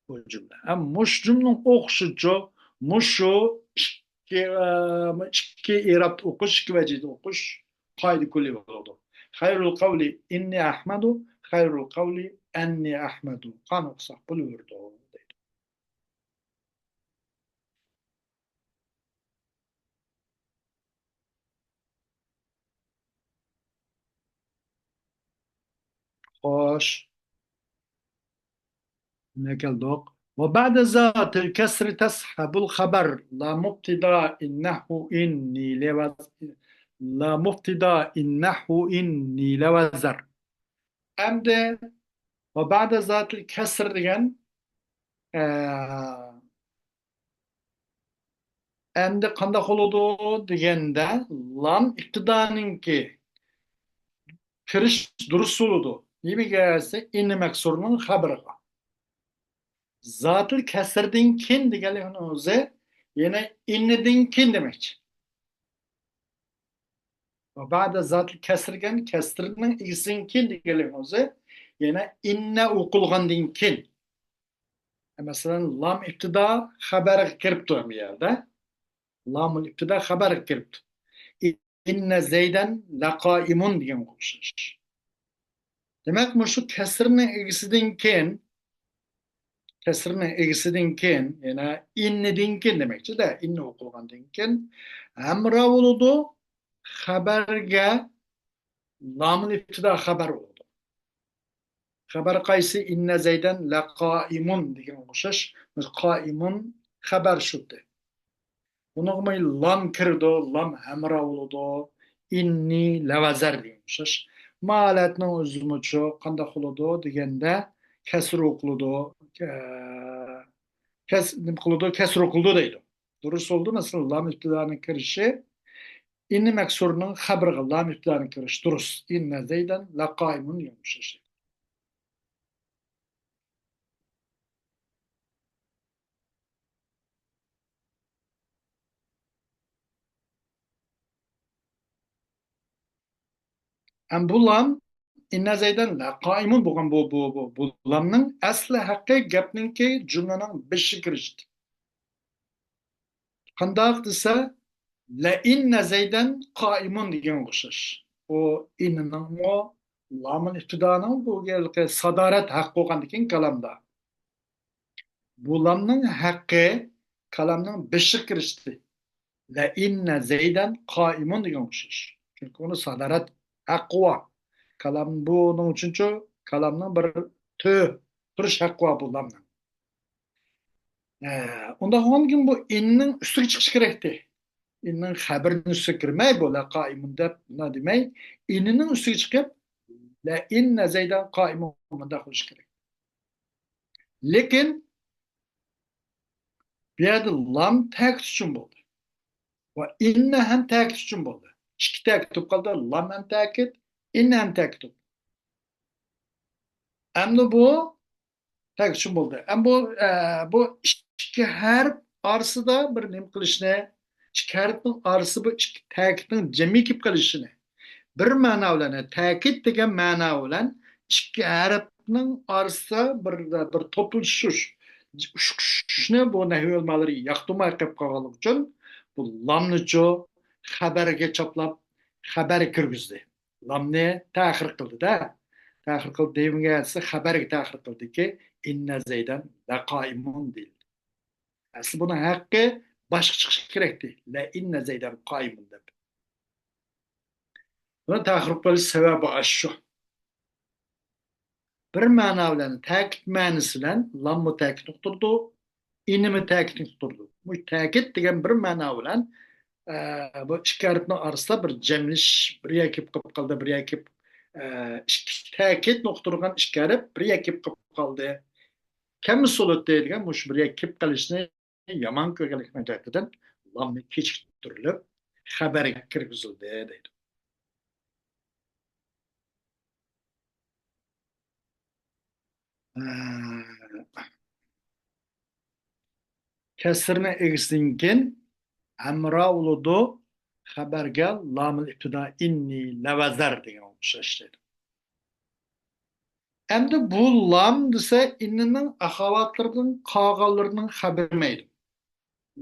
بۇ جۈملە. ھەم مۇشۇ جۈملىنىڭ ئوخشىشىچۇ، مۇشۇ ئىككى، ئە، ئىككى ئېرابتا ئوقۇش، ئىككى ۋەجىدە ئوقۇش قائىدە كۈللى بولىدۇ. خەيرۇل قەۋلى ئىننى ئەھمەدۇ، خەيرۇل قەۋلى ئەننى ئەھمەدۇ. قانداق ئوقۇساق بولۇۋېرىدۇ، دەيدۇ. خوش. نېمە كەلدۇق؟ وبعد ذات الكسر تسحب الخبر لا مبتدا إنه إني لوز-، لا مبتدا إنه إني لوزر. ئەمدى وبعد ذات الكسر دېگەن، ئە، ئەمدى قانداق بولىدۇ دېگەندە، لام ئىپتىدانىڭكى كىرىش دۇرۇس بولىدۇ. نېمىگە دېسە، ئىننى مەكسۇرنىڭ خەبىرىغا. زاتىل كەسىردىن كېيىن دېگەنلىكنىڭ ئۆزى يەنە ئىننىدىن كېيىن دېمەكچى. ۋە بەدە زاتىل كەسىر دېگەن كەسىرنىڭ ئىگىسىدىن كېيىن دېگەنلىكنىڭ ئۆزى يەنە ئىننە ئوقۇلغاندىن كېيىن. مەسىلەن، لام ئىپتىدا خەبەرگە كىرىپتۇ بۇ يەردە. لامۇل ئىپتىدا خەبەرگە كىرىپتۇ. ئىننە زەيدەن لەقائىمۇن دېگەنگە ئوخشاش. دېمەك، مۇشۇ كەسىرنىڭ ئىگىسىدىن كېيىن، كەسىرنىڭ ئىگىسىدىن كېيىن، يەنى ئىننىدىن كېيىن دېمەكچىدە، ئىننە ئوقۇلغاندىن كېيىن ھەمراھ بولىدۇ، خەبەرگە لامۇل ئىپتىدا خەبەر بولىدۇ. خەبەر قايسى؟ ئىننە زەيدەن لەقائىمۇن دېگەنگە ئوخشاش. قائىمۇن خەبەر شۇ. بۇنىڭغىمۇ لام كىرىدۇ، لام ھەمراھ بولىدۇ. ئىننى لەۋەزەر دېگەن ئوخشاش. ما ھالەتنىڭ ئۆزىمۇچۇ قانداق بولىدۇ دېگەندە، كەسىر ئوقۇلىدۇ. ئە، كەس-، نېمە قىلىدۇ؟ كەسىر ئوقۇلىدۇ دەيدۇ. دۇرۇس بولدى. مەسىلەن، لام ئىپتىدانىڭ كىرىشى، ئىننى مەكسۇرنىڭ خەبىرىغا لام ئىپتىدانىڭ كىرىشى دۇرۇس. ئىننە زەيدەن لەقائىمۇن دېگەن ئوخشاش. ئەم بۇ لام، ئىننە زەيدەن لەقائىمۇن بولغان بۇ، بۇ، بۇ، بۇ لامنىڭ ئەسلى ھەققى گەپنىڭكى جۈملىنىڭ بېشىغا كىرىشتى. قانداق دېسە، لەئىننە زەيدەن قائىمۇن دېگەنگە ئوخشاش. ئۇ ئىننىڭمۇ، لامۇل ئىپتىدانىڭ بۇ ھېلىقى سادارەت ھەققى بولغاندىكىن كالامدا. بۇ لامنىڭ ھەققى كالامنىڭ بېشىغا كىرىشتى. لەئىننە زەيدەن قائىمۇن دېگەنگە ئوخشاش. چۈنكى ئۇنىڭ سادارەت ھەققى بار. كالام بۇنىڭ ئۈچۈنچۇ، كالامنىڭ بىر تۆ-، تۇرۇش ھەققى بار بۇ لامنىڭ. ئە، ئۇنداق بولغاندىكىن بۇ ئىننىڭ ئۈستىگە چىقىشى كېرەكتى. ئىننىڭ خەبىرىنىڭ ئۈستىگە كىرمەي، بۇ لەقائىمۇن دەپ مۇنداق دېمەي، ئىننىنىڭ ئۈستىگە چىقىپ، لەئىننە زەيدەن قائىمۇن مۇنداق بولۇشى كېرەك. لېكىن بۇ يەردە لام تەكىت ئۈچۈن بولدى. ۋە ئىننە ھەم تەكىت ئۈچۈن بولدى. ئىككى تەكىت بولۇپ قالدى. لام ھەم تەكىت، ئىننە ھەم تەكىت بولدى. ئەمدى بۇ تەكىت ئۈچۈن بولدى. ئەمدى بۇ، ئە، بۇ ئىككى ھەرپ ئارىسىدا بىر نېمە قىلىشنى، ئىككى ھەرپنىڭ ئارىسى بۇ ئىككى تەكىتنىڭ جەمئىي كېلىپ قېلىشىنى، بىر مەنا بىلەن، تەكىت دېگەن مەنا بىلەن ئىككى ھەرپنىڭ ئارىسىدا بىر، بىر توپلىشىش، ئۇشقۇشۇشنى بۇ نەھۋى ئۆلىمالىرى ياقتۇرماي قېلىپ قالغانلىقى ئۈچۈن بۇ لامنىچۇ خەبەرگە چاپلاپ، خەبەر كىرگۈزدى. لامنى تەخىر قىلدى-دە. تەخىر قىلدى دېگەن گەپ خەبەرگە تەخىر قىلدىكى، ئىننە زەيدەن لەقائىمۇن دېيىلدى. ئەسلى بۇنىڭ ھەققى باشقا چىقىشى كېرەكتى. لەئىننە زەيدەن قائىمۇن دەپ. بۇنى تەخىر قىلىش سەۋەبى ئاشۇ. بىر مەنا بىلەن، تەكىت مەنىسى بىلەن لاممۇ تەكىت ئۇقتۇرىدۇ، ئىننىمۇ تەكىت ئۇقتۇرىدۇ. بۇ تەكىت دېگەن بىر مەنا بىلەن، ئە، بۇ ئىككى ھەرپنىڭ ئارىسىدا بىر جەملىشىش، بىر يەرگە كېلىپ قېلىپ قالدى، بىر يەرگە كېلىپ، ئە، ئىككى تەكىتنى ئۇقتۇرغان ئىككى ھەرپ بىر يەرگە كېلىپ قالدى. كەممىسى بولاتتى دېگەن مۇشۇ بىر يەرگە كېلىپ قېلىشنى يامان كۆرگەنلىكىنىڭ جەھىتىدىن لامنى كېچىكتۈرۈلۈپ، خەبەرگە كىرگۈزۈلدى دەيدۇ. ھە. كەسرىنى ئىگىسىدىن كېيىن ھەمرا بولىدۇ، خەبەرگە لامۇل ئىپتىدا ئىننى لەۋەزەر دېگەن ئوخشاش دەيدۇ. ئەمدى بۇ لام دېسە، ئىننىنىڭ ئەخەۋاتلىرىدىن قالغانلىرىنىڭ خەبىرى كىرمەيدۇ.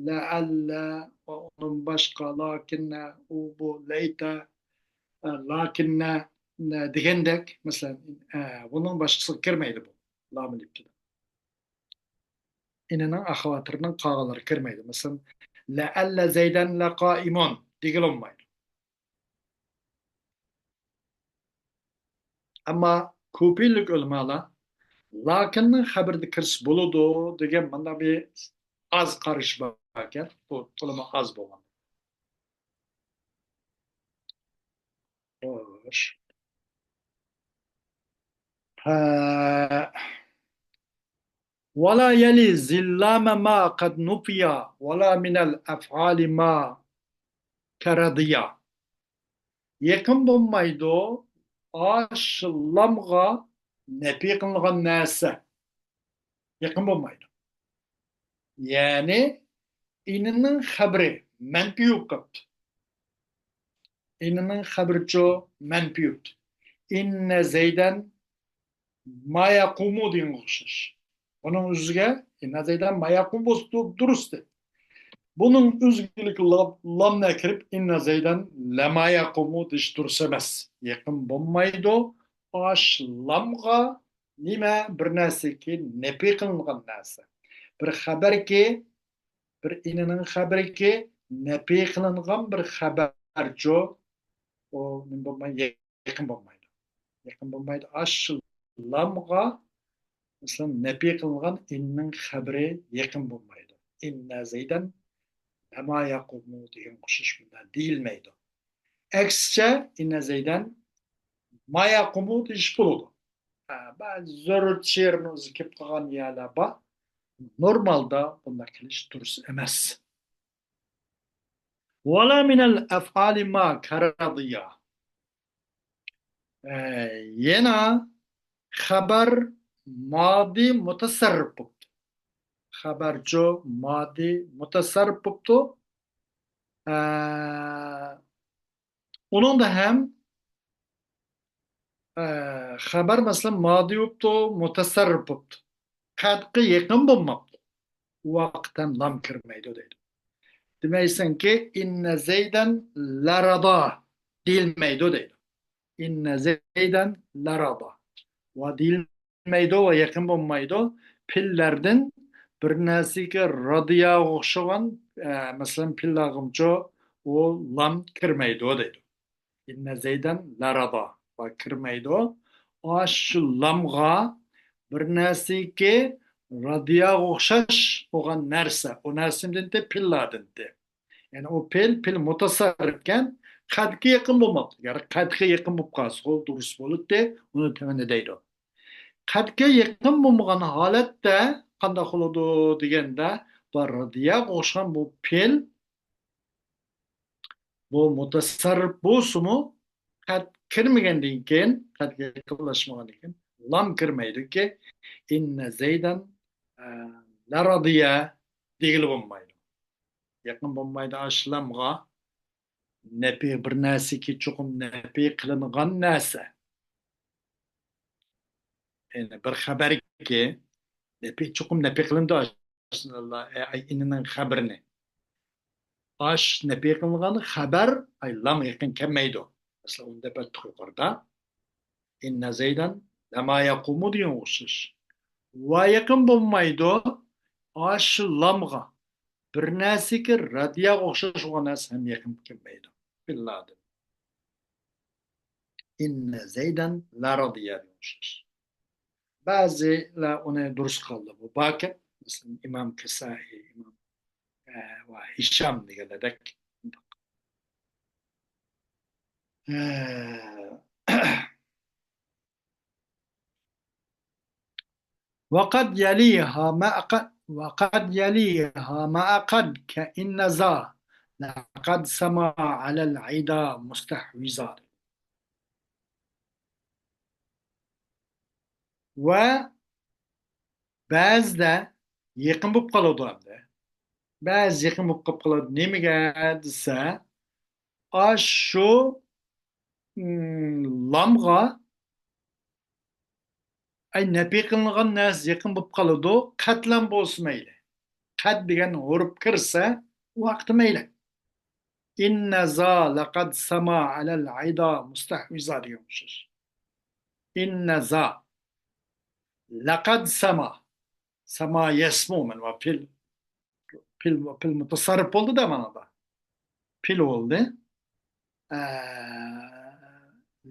لەئەللە ۋە ئۇنىڭ باشقا، لاكىننە، ئۇ، بۇ، لەيتە، ئە، لاكىننە، نە دېگەندەك، مەسىلەن، ئە، بۇنىڭ باشقىسىغا كىرمەيدۇ بۇ لامۇل ئىپتىدا. ئىننىنىڭ ئەخەۋاتلىرىنىڭ قالغانلىرى كىرمەيدۇ. مەسىلەن، لەئەللە زەيدەن لەقائىمۇن دېگىلى بولمايدۇ. ئەمما كۇپىلىك ئۆلىمالار لەكىننىڭ خەبىرىدە كىرسە بولىدۇ دېگەن مۇنداق بىر ئاز قارىشى بار ئىكەن. بۇ تولىمۇ ئاز بولغان. خوش. ھە. ولا يلي ذي اللام ما قد نفي ولا من الأفعال ما كرضي. يېقىن بولمايدۇ ئاش لامغا نەپى قىلىنغان نەرسە. يېقىن بولمايدۇ. يەنى ئىننىنىڭ خەبىرى مەنپىي بولۇپ قاپتۇ. ئىننىنىڭ خەبىرىچۇ مەنپىي بولۇپتۇ. ئىننە زەيدەن ما يەقۇمۇ دېگەنگە ئوخشاش. ئۇنىڭ ئۆزىگە ئىننە زەيدەن ما يەقۇمۇ بولسا دۇرۇستى. بۇنىڭ ئۆزىگىلىك لامنى كىرىپ، ئىننە زەيدەن لەما يەقۇمۇ دېيىش دۇرۇس ئەمەس. يېقىن بولمايدۇ. ئاش لامغا نېمە؟ بىر نەرسىكى نەپى قىلىنغان نەرسە. بىر خەبەركى، بىر ئىننىنىڭ خەبىرىكى نەپى قىلىنغان بىر خەبەرچۇ. ئۇ نېمە بولمايدۇ؟ يېقىن بولمايدۇ. يېقىن بولمايدۇ. ئاش لامغا، مەسىلەن، نەپى قىلىنغان ئىننىڭ خەبىرى يېقىن بولمايدۇ. ئىننە زەيدەن لەما يەقۇمۇ دېگەن ئوخشاش بۇنداق دېيىلمەيدۇ. ئەكسىچە، ئىننە زەيدەن ما يەقۇمۇ دېيىش بولىدۇ. ھە، بەزى زۆرۈر شېئىرنىڭ ئۆزى كېلىپ قالغان يەرلەر بار. نورمالدا بۇنداق قىلىش دۇرۇس ئەمەس. ولا من الأفعال ما كرضي. ئە، يەنە خەبەر مادى مۇتەسەررىپ بوپتۇ. خەبەرچۇ مادى مۇتەسەررىپ بوپتۇ. ئە، ئۇنىڭدا ھەم، ئە، خەبەر، مەسىلەن، مادى بوپتۇ، مۇتەسەررىپ بوپتۇ. قەدقە يېقىن بولماپتۇ. ئۇ ۋاقىت ھەم لام كىرمەيدۇ دەيدۇ. دېمەيسەنكى، ئىننە زەيدەن لەرەدا دېيىلمەيدۇ دەيدۇ. ئىننە زەيدەن لەرەدا. ۋە دېيىلمەيدۇ ۋە يېقىن بولمايدۇ. پېئىللەردىن بىر نەرسىگە رادىياغا ئوخشىغان، ئە، مەسىلەن، پېئىللەرگىمۇچۇ ئۇ لام كىرمەيدۇ دەيدۇ. ئىننە زەيدەن لەرەدا ۋە كىرمەيدۇ. ئاشۇ لامغا بىر نەرسىكى رادىياغا ئوخشاش بولغان نەرسە، ئۇ نەرسە نېمىدىنتى؟ پېئىللاردىنتى. يەنى ئۇ پېئىل، پېئىل مۇتەسەررىپكەن، قەدكە يېقىن بولماپتۇ. يەنى قەدكە يېقىن بولۇپ قالسا، ئۇ دۇرۇس بولاتتى، ئۇنى تۆۋەندە دەيدۇ. قەدكە يېقىن بولمىغان ھالەتتە قانداق بولىدۇ دېگەندە، بۇ رادىياغا ئوخشىغان بۇ پېئىل، بۇ مۇتەسەررىپ بولسىمۇ، قەد كىرمىگەندىن كېيىن، قەدگە يېقىنلاشمىغاندىن كېيىن، لام كىرمەيدۇكى، ئىننە زەيدەن، ئە، لەرادىيە دېگىلى بولمايدۇ. يېقىن بولمايدۇ ئاشۇ لامغا. نەپى، بىر نەرسىكى چوقۇم نەپى قىلىنغان نەرسە. يەنى بىر خەبەركى نەپى، چوقۇم نەپى قىلىنىدۇ ئاشۇ، ئە، ئىننىنىڭ خەبىرىنى. ئاش نەپى قىلىنغان خەبەر، ئاي، لام يېقىن كەلمەيدۇ. مەسىلەن، ئۇنى دەپ ئۆتتۇق يۇقىرىدا. ئىننە زەيدەن لەما يەقۇمۇ دېگەنگە ئوخشاش. ۋە يېقىن بولمايدۇ. ئاشۇ لامغا بىر نەرسىكى رادىياغا ئوخشاش بولغان نەرسە ھەم يېقىن كەلمەيدۇ. پېئىللاردىن. إن زيدا لرضي دېگەن ئوخشاش. بەزىلەر ئۇنى دۇرۇس قىلدى. بۇ بار ئىكەن. مەسىلەن، ئىمام كىسائىي، ئىمام، ئە، ۋە ھىشام دېگەنلەردەك. ئە، وقد يليها مع قد، وقد يليها مع قد كإن ذا لقد سما على العدا مستحوذا. ۋە بەزىدە يېقىن بولۇپ قالىدۇ ئەمدى. بەزى يېقىن بولۇپ قالىدۇ. نېمىگە دېسە، ئاشۇ، ئىم، لامغا، ئەي، نەپى قىلىنغان نەرسە يېقىن بولۇپ قالىدۇ. قەتلەن بولسا مەيلى. قەت دېگەن ھۇرۇپ كىرسە، ئۇ ۋاقىتتا مەيلى. إن ذا لقد سما على العدا مستحوذا دېگەن ئوخشاش. إن ذا لقد سما. سما يسمو، مانا پېئىل، پېئىل، پېئىل مۇتەسەررىپ بولدى-دە مانادا. پېئىل بولدى. ئە،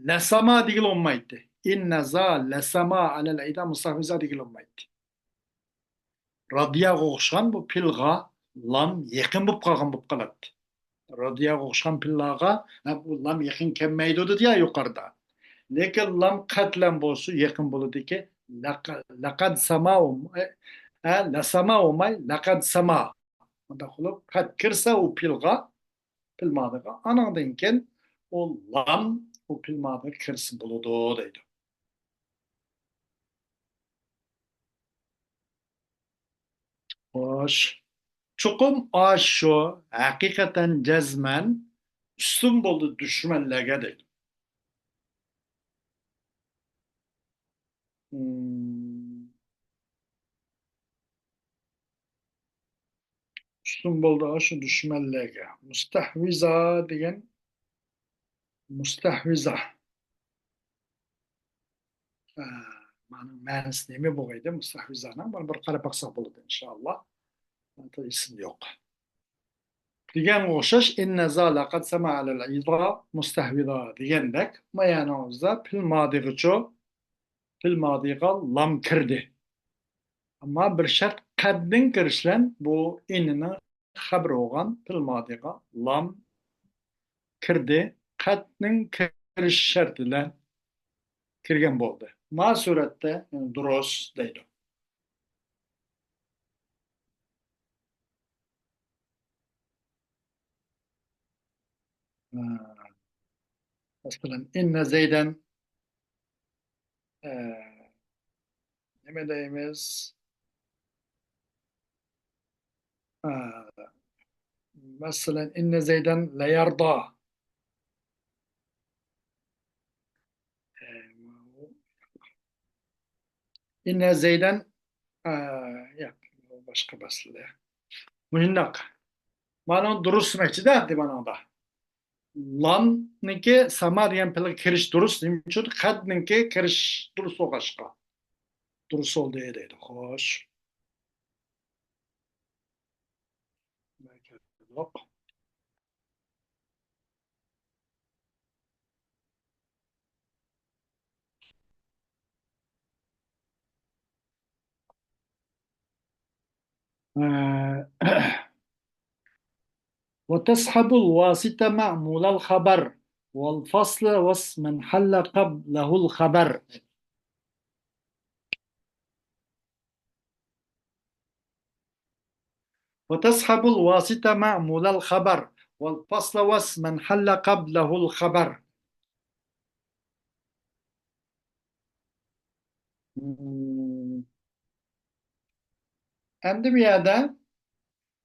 لسما دېگىلى بولمايتتى. إن ذا لسما على العدا مستحوذا دېگىلى بولمايتتى. رادىياغا ئوخشىغان بۇ پېئىلغا لام يېقىن بولۇپ قالغان بولۇپ قالاتتى. رادىياغا ئوخشىغان پېئىللارغا، ھە، بۇ لام يېقىن كەلمەيدۇ دېدى يا يۇقىرىدا. لېكىن لام قەتلەن بولسا يېقىن بولىدىكى، لەق-، لەقەد سەما بولماي، ھە، لەسەما بولماي، لەقەد سەما. مۇنداق قىلىپ، قەت كىرسە ئۇ پېئىلغا، پېئىل مادىغا، ئانىڭدىن كېيىن ئۇ لام ئۇ پېئىل مادىغا كىرسە بولىدۇ دەيدۇ. خوش. چوقۇم ئاشۇ ھەقىقەتەن جەزمەن ئۈستۈن بولدى دۈشمەنلەرگە دەيدۇ. ھىم. ئۈستۈن بولدى ئاشۇ دۈشمەنلەرگە. مۇستەھۋىزا دېگەن، مۇستەھۋىزا. ئە، مانىڭ مەنىسى نېمە بولغىيدى؟ مۇستەھۋىزانىڭ بىر، بىر قاراپ باقساق بولىدۇ، ئىنشائاللا. ئېسىمدە يوق. دېگەنگە ئوخشاش، إن ذا لقد سما على العدا مستحوذا دېگەندەك، ما يەنىڭىزدا پېئىل مادىغىچۇ، پېئىل مادىغا لام كىردى. ئەمما بىر شەرت، قەدنىڭ كىرىشى بىلەن بۇ ئىننىڭ خەبىرى بولغان پېئىل مادىغا لام كىردى. قەدنىڭ كىرىش شەرتى بىلەن كىرگەن بولدى. ما سۈرەتتە، يەنى دۇرۇس دەيدۇ. ھە. مەسىلەن، إن زيدا، ئە، نېمە دەيمىز؟ ئە، مەسىلەن، إن زيدا ليرضى. ئە، إن زيدا، ئە، ياق، باشقا مەسىلە. مۇشۇنداق. مانا دۇرۇس دېمەكچىدە، دېمەنىڭدە. لامنىڭكى سەما دېگەن پېئىلگە كىرىش دۇرۇس. نېمە ئۈچۈن؟ قەدنىڭكى كىرىش دۇرۇس بولغاچقا. دۇرۇس بولدى دەيدۇ. خوش. ئە، وتصحب الواسطة معمول الخبر والفصل واسما حل قبله الخبر. وتصحب الواسطة معمول الخبر والفصل واسما حل قبله الخبر. ئەمدى بۇ يەردە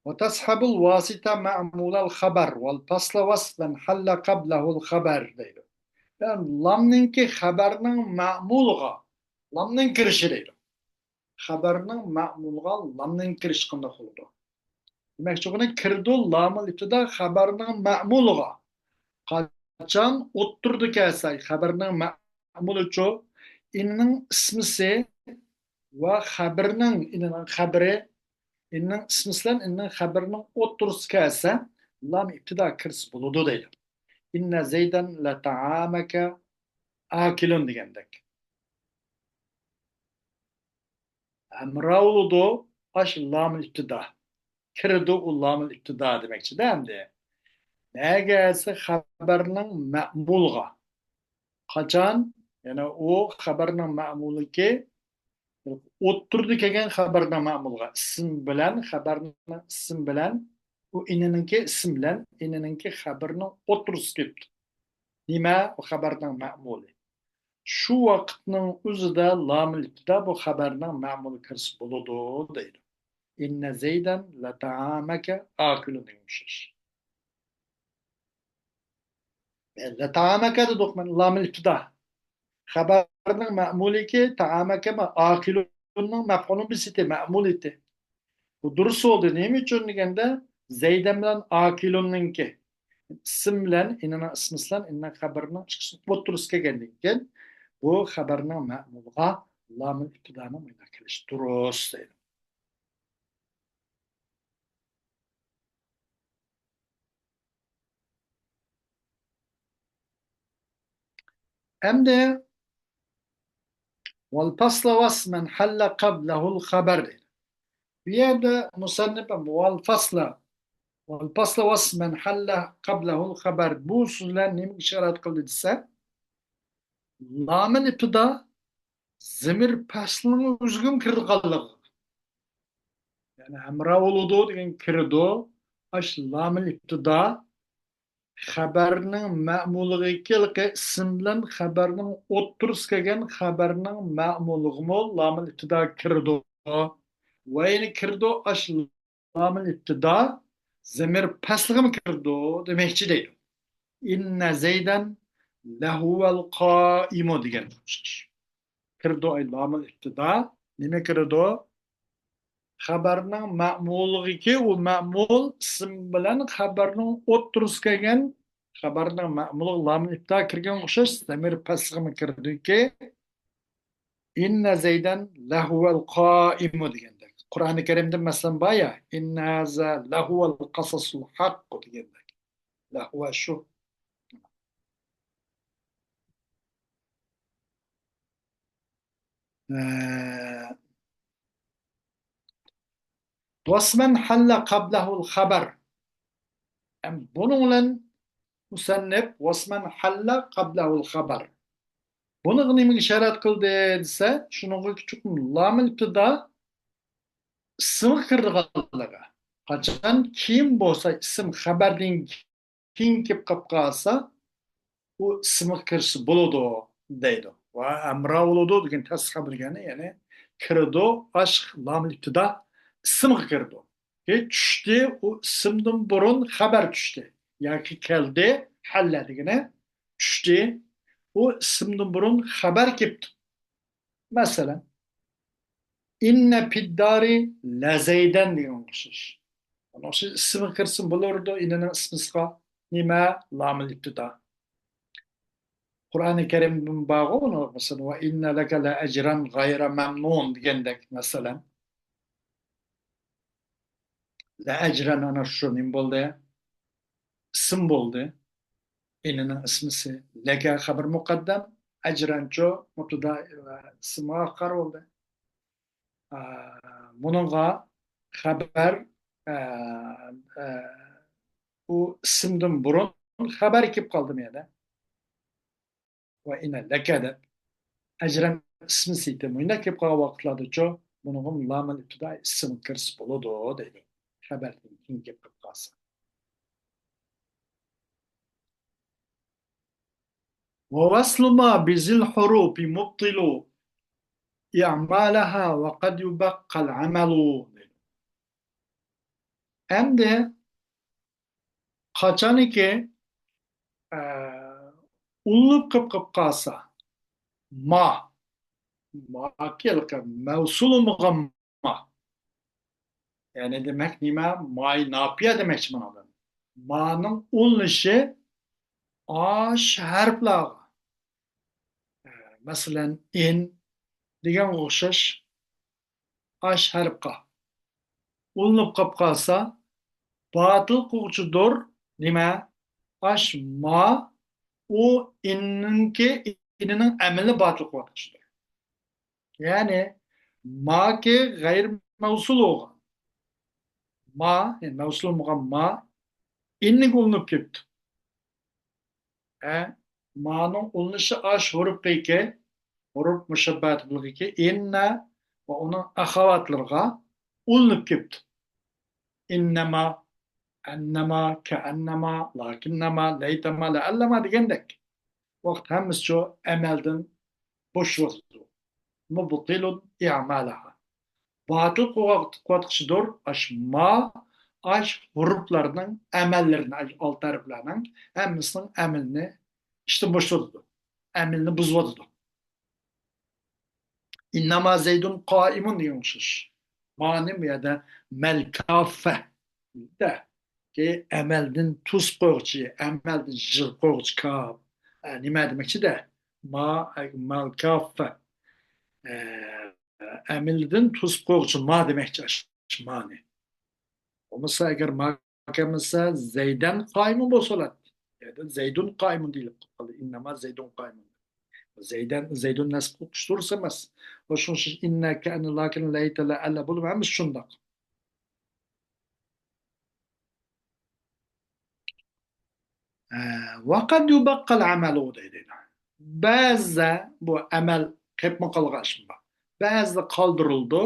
وتصحب الواسطة معمول الخبر والفصل واسما حل قبله الخبر دەيدۇ. يەنى لامنىڭكى خەبەرنىڭ مەمۇلىغا لامنىڭ كىرىشى دەيدۇ. خەبەرنىڭ مەمۇلىغا لامنىڭ كىرىشى قانداق بولىدۇ؟ دېمەكچى بولغىنى كىرىدۇ، لامۇل ئىپتىدا خەبەرنىڭ مەمۇلىغا. قاچان ئوتتۇرىدا كەلسە، خەبەرنىڭ مەمۇلىچۇ، ئىننىڭ ئىسمىسى ۋە خەبىرىنىڭ، ئىننىڭ خەبىرى، ئىننىڭ ئىسمىسى بىلەن ئىننىڭ خەبىرىنىڭ ئوتتۇرىسى كەلسە، لام ئىپتىدا كىرسە بولىدۇ دەيدۇ. إن زيدا لطعامك ئاكىلۇن دېگەندەك. ھەمراھ بولىدۇ، ئاش لامىل ئىپتىدا. كىرىدۇ، ئۇ لامىل ئىپتىدا دېمەكچىدە ئەمدى. نەگە دېسە خەبەرنىڭ مەمۇلىغا. قاچان؟ يەنى ئۇ خەبەرنىڭ مەمۇلىكى ئوتتۇرىدا كەلگەن خەبەرنىڭ مەمۇلىغا. ئىسىم بىلەن خەبەرنىڭ، ئىسىم بىلەن ئۇ ئىنىنىڭكى، ئىسىم بىلەن ئىنىنىڭكى خەبىرىنىڭ ئوتتۇرىسىغا كېلىپتۇ. نېمە؟ ئۇ خەبەرنىڭ مەمۇلى. شۇ ۋاقىتنىڭ ئۆزىدە لامىل ئىپتىدا بۇ خەبەرنىڭ مەمۇلى كىرسە بولىدۇ دەيدۇ. ئىننە زەيدەن لەتائامەكە ئاكىلۇن دېگەن ئوخشاش. لەتائامەكە دېدۇق مانا، لامىل ئىپتىدا. خەبەرنىڭ مەمۇلىكى تائامەكە، ئاكىلۇننىڭ مەپئۇلۇن بىسىتى، مەمۇلىيىتى. بۇ دۇرۇس بولدى. نېمە ئۈچۈن دېگەندە، زەيدەن بىلەن ئاكىلۇننىڭكى ئىسىم بىلەن ئىنىنىڭ ئىسمى بىلەن ئىنىنىڭ خەبىرىنىڭ ئىككىسىنىڭ ئوتتۇرىسىغا كەلگەندىن كېيىن، بۇ خەبەرنىڭ مەمۇلىغا لامىل ئىپتىدانىڭ مۇنداق كېلىشى دۇرۇس دەيدۇ. ئەمدى ۋەل پەسلە ۋەسمەن ھەللە قەبلەھۇل خەبەر دەيدۇ. بۇ يەردە مۇسەننىپ ۋەل پەسلە، ۋەل پەسلە ۋەسمەن ھەللە قەبلەھۇل خەبەر، بۇ سۆزلەر نېمىگە ئىشارەت قىلدى دېسە، لامىل ئىپتىدا زېمىر پەسلىنىڭ ئۆزىگىمۇ كىرىدىغانلىقىغا. يەنى ھەمراھ بولىدۇ دېگەن كىرىدۇ. ئاش لامىل ئىپتىدا خەبەرنىڭ مەمۇلىغا كېلىقى ئىسىم بىلەن خەبەرنىڭ ئوتتۇرىسىغا كەلگەن خەبەرنىڭ مەمۇلىغىمۇ لامىل ئىپتىدا كىرىدۇ. ۋە يەنە كىرىدۇ، ئاش لامىل ئىپتىدا زېمىر پەسلىغىمۇ كىرىدۇ دېمەكچى دەيدۇ. ئىننە زەيدەن لەھۇۋەل قائىمۇ دېگەن ئوخشاش. كىرىدۇ، ئەي لامىل ئىپتىدا. نېمە كىرىدۇ؟ خەبەرنىڭ مەمۇلىغىكى، ئۇ مەمۇل ئىسىم بىلەن خەبەرنىڭ ئوتتۇرىسىغا كەلگەن، خەبەرنىڭ مەمۇلىغا لامىل ئىپتىدا كىرگەن ئوخشاش، زەمىر پەسلىغىمۇ كىرىدۇكى، ئىننە زەيدەن لەھۇۋەل قائىمۇ دېگەندەك. قۇرئانى كەرىمدە مەسىلەن بار يا، ئىننە ھازا لەھۇۋەل قەسەسۇل ھەققۇ دېگەندەك. لەھۇۋە شۇ. ئە، ۋەسمەن ھەللە قەبلەھۇل خەبەر. ئەم، بۇنىڭ بىلەن مۇسەننىپ ۋەسمەن ھەللە قەبلەھۇل خەبەر. بۇنىڭغا نېمىگە ئىشارەت قىلدى دېسە، شۇنىڭغا چوقۇم لامىل ئىپتىدا ئىسىمغا كىرىدىغانلىقى. قاچان كېيىن بولسا ئىسىم خەبەردىن كېيىن كېلىپ قاپ قالسا، ئۇ ئىسىمغا كىرسە بولىدۇ دەيدۇ. ۋە ھەمراھ بولىدۇ دېگەن تەستىق بىلگەنى، يەنى كىرىدۇ، ئاش لامىل ئىپتىدا ئىسىمغا كىرىدۇ. كى چۈشتى، ئۇ ئىسىمدىن بۇرۇن خەبەر چۈشتى. ياكى كەلدى، ھەللە دېگىنى چۈشتى، ئۇ ئىسىمدىن بۇرۇن خەبەر كېپتۇ. مەسىلەن، ئىننە پىددارى لەزەيدەن دېگەن ئوخشاش. ئۇنىڭ ئۈچۈن ئىسىمغا كىرسىمۇ بولىدۇ، ئىننىنىڭ ئىسمىسىغا. نېمە؟ لامىل ئىپتىدا. قۇرئانى كەرىمدىمۇ بارغۇ ئۇنىڭ، مەسىلەن، ۋە ئىننە لەكە لەئەجرەن غەيرە مەمنۇن دېگەندەك، مەسىلەن. لەئەجرەن ئەنە شۇ نېمە بولدى؟ ئىسىم بولدى. ئىننىنىڭ ئىسمىسى. لەكە خەبەر مۇقەددەم، ئەجرەنچۇ مۇبتەدا ۋە ئىسىمغا ئاخىر بولدى. ئا، بۇنىڭغا خەبەر، ئا، ئا، ئۇ ئىسىمدىن بۇرۇن خەبەر كېلىپ قالدى مۇ يەردە. ۋە ئىنە لەكە دەپ، ئەجرەن ئىسمى سىيتى مۇنداق كېلىپ قالغان ۋاقىتلاردىچۇ، بۇنىڭغا لامىل ئىپتىدا ئىسىم كىرسە بولىدۇ دەيدۇ. خەبەردىن كېيىن كېلىپ قالسا. ووصل ما بذي الحروف مبطل إعمالها وقد يبقى العمل. ئەمدى قاچانكى، ئە، ئۇلىنىپ قېلىپ، قېلىپ قالسا، ما، ماكى مەۋسۇل بولمىغان ما. يەنى دېمەك نېمە؟ ماي ناپىيە دېمەكچى مانا بۇ. مانىڭ ئۇلىنىشى ئاش ھەرپلەرگە. ئە، مەسىلەن، ئىن دېگەنگە ئوخشاش. ئاش ھەرپقا ئۇلىنىپ قاپ قالسا، باتىل قىلغۇچىدۇر. نېمە؟ ئاش ما، ئۇ ئىننىڭكى ئىننىنىڭ ئەمىلىنى باتىل قىلىۋاتقۇچىدۇر. يەنى ماكى غەيرىي مەۋسۇل بولغان. ما، يەنى مەۋسۇل بولمىغان ما، ئىننىگە ئۇلىنىپ كېتىپتۇ. ھە، مانىڭ ئۇلىنىشى ئاش ھۇرۇپقىكى، ھۇرۇپ مۇشەببەھەتى بىلغىكى ئىننە ۋە ئۇنىڭ ئەخەۋاتلىرىغا ئۇلىنىپ كېتىپتۇ. ئىننەما، ئەننەما، كەئەننەما، لاكىننەما، لەيتەما، لەئەللەما دېگەندەك. ۋاقىت ھەممىسى شۇ ئەمەلدىن بوشىۋاتىدۇ. مۇبتىلۇن ئىئمالەھا. باتىل قىلىۋاتقۇچىدۇر ئاش ما، ئاش ھۇرۇپلارنىڭ ئەمەللىرىنى، ئاش ئالتە ھەرپلەرنىڭ ھەممىسىنىڭ ئەمىلىنى ئىشتىن بوشىتىۋاتىدۇ. ئەمىلنى بۇزۇۋاتىدۇ. ئىننەما زەيدۇن قائىمۇن دېگەن ئوخشاش. مانى بۇ يەردە مەلكافە دە. كى ئەمەلدىن توسۇپ قويغۇچى، ئەمەلدىن يىغىپ قويغۇچى كاپ. ئە، نېمە دېمەكچىدە؟ ما، ئە، مەلكافە. ئە، ئەمەلدىن توسۇپ قويغۇچى ما دېمەكچى ئاش مانى. بولمىسا ئەگەر ما كەلمىسە، زەيدەن قائىمۇن بولسا بولاتتى. يەردە زەيدۇن قائىمۇن دېيىلىپ قالدى. ئىننەما زەيدۇن قائىمۇن. زەيدەن، زەيدۇن نەسب قىلىش دۇرۇس ئەمەس. ۋە شۇنىڭ ئۈچۈن ئىننە، كەئەننە، لاكىن، لەيتە، لەئەللە بولۇپ ھەممىسى شۇنداق. ئە، ۋەقەد يۇبەققەل ئەمەلۇ دەيدۇ. بەزىدە بۇ ئەمەل قېپمۇ قالغان ئىشمۇ بار. بەزىدە قالدۇرۇلىدۇ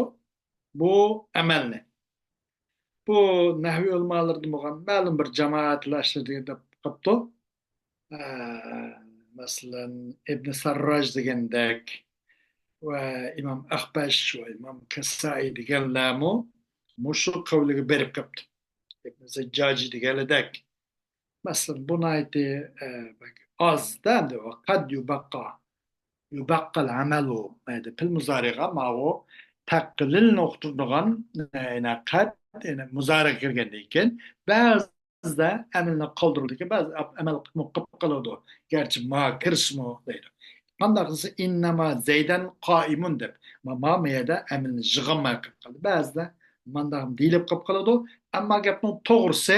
بۇ ئەمەلنى. بۇ نەھۋى ئۆلىمالىرىدىن بولغان مەلۇم بىر جامائەتلەر ئىشلىتىدۇ دەپ قاپتۇ. ئە، مەسىلەن، ئىبن سەرراج دېگەندەك ۋە ئىمام ئەخبەش ۋە ئىمام كەسائىي دېگەنلەرمۇ مۇشۇ قەۋلىگە بېرىپ قاپتۇ. ئىبن زەججاجى دېگەنلىدەك. مەسىلەن، بۇ ناھايىتى، ئە، بەك ئاز-دە، ئەمدى قەد يۇبەققا، يۇبەققەل ئەمەلۇ، مەيدە پېئىل مۇزارىغا ماۋۇ تەقلىلنى ئۇقتۇرىدىغان، ئە، يەنە قەد، يەنە مۇزارىغا كىرگەندىن كېيىن بەزىدە ئەمەلنى قالدۇرىدىكەن، بەزى ئەمەل قىلىپ قالىدۇ. گەرچە ما كىرسىمۇ دەيدۇ. قانداق دېسە، ئىننەما زەيدەن قائىمۇن دەپ، ما، ما، ما يەردە ئەمەلنى يىغالماي قېلىپ قالدى. بەزىدە مانداق دېيىلىپ قېلىپ قالىدۇ. ئەمما گەپنىڭ توغرىسى،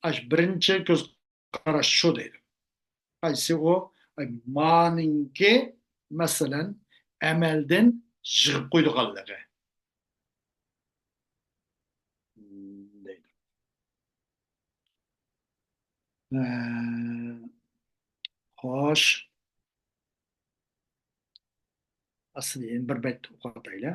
ئاشۇ بىرىنچى كۆز قاراش شۇ دەيدۇ. قايسى ئۇ؟ ئاي، مانىڭكى، مەسىلەن، ئەمەلدىن يىغىپ قويىدىغانلىقى. دەيدۇ. ئە، خوش. ئاستىدا يەنە بىر بەيت ئوقۇۋاتايلى.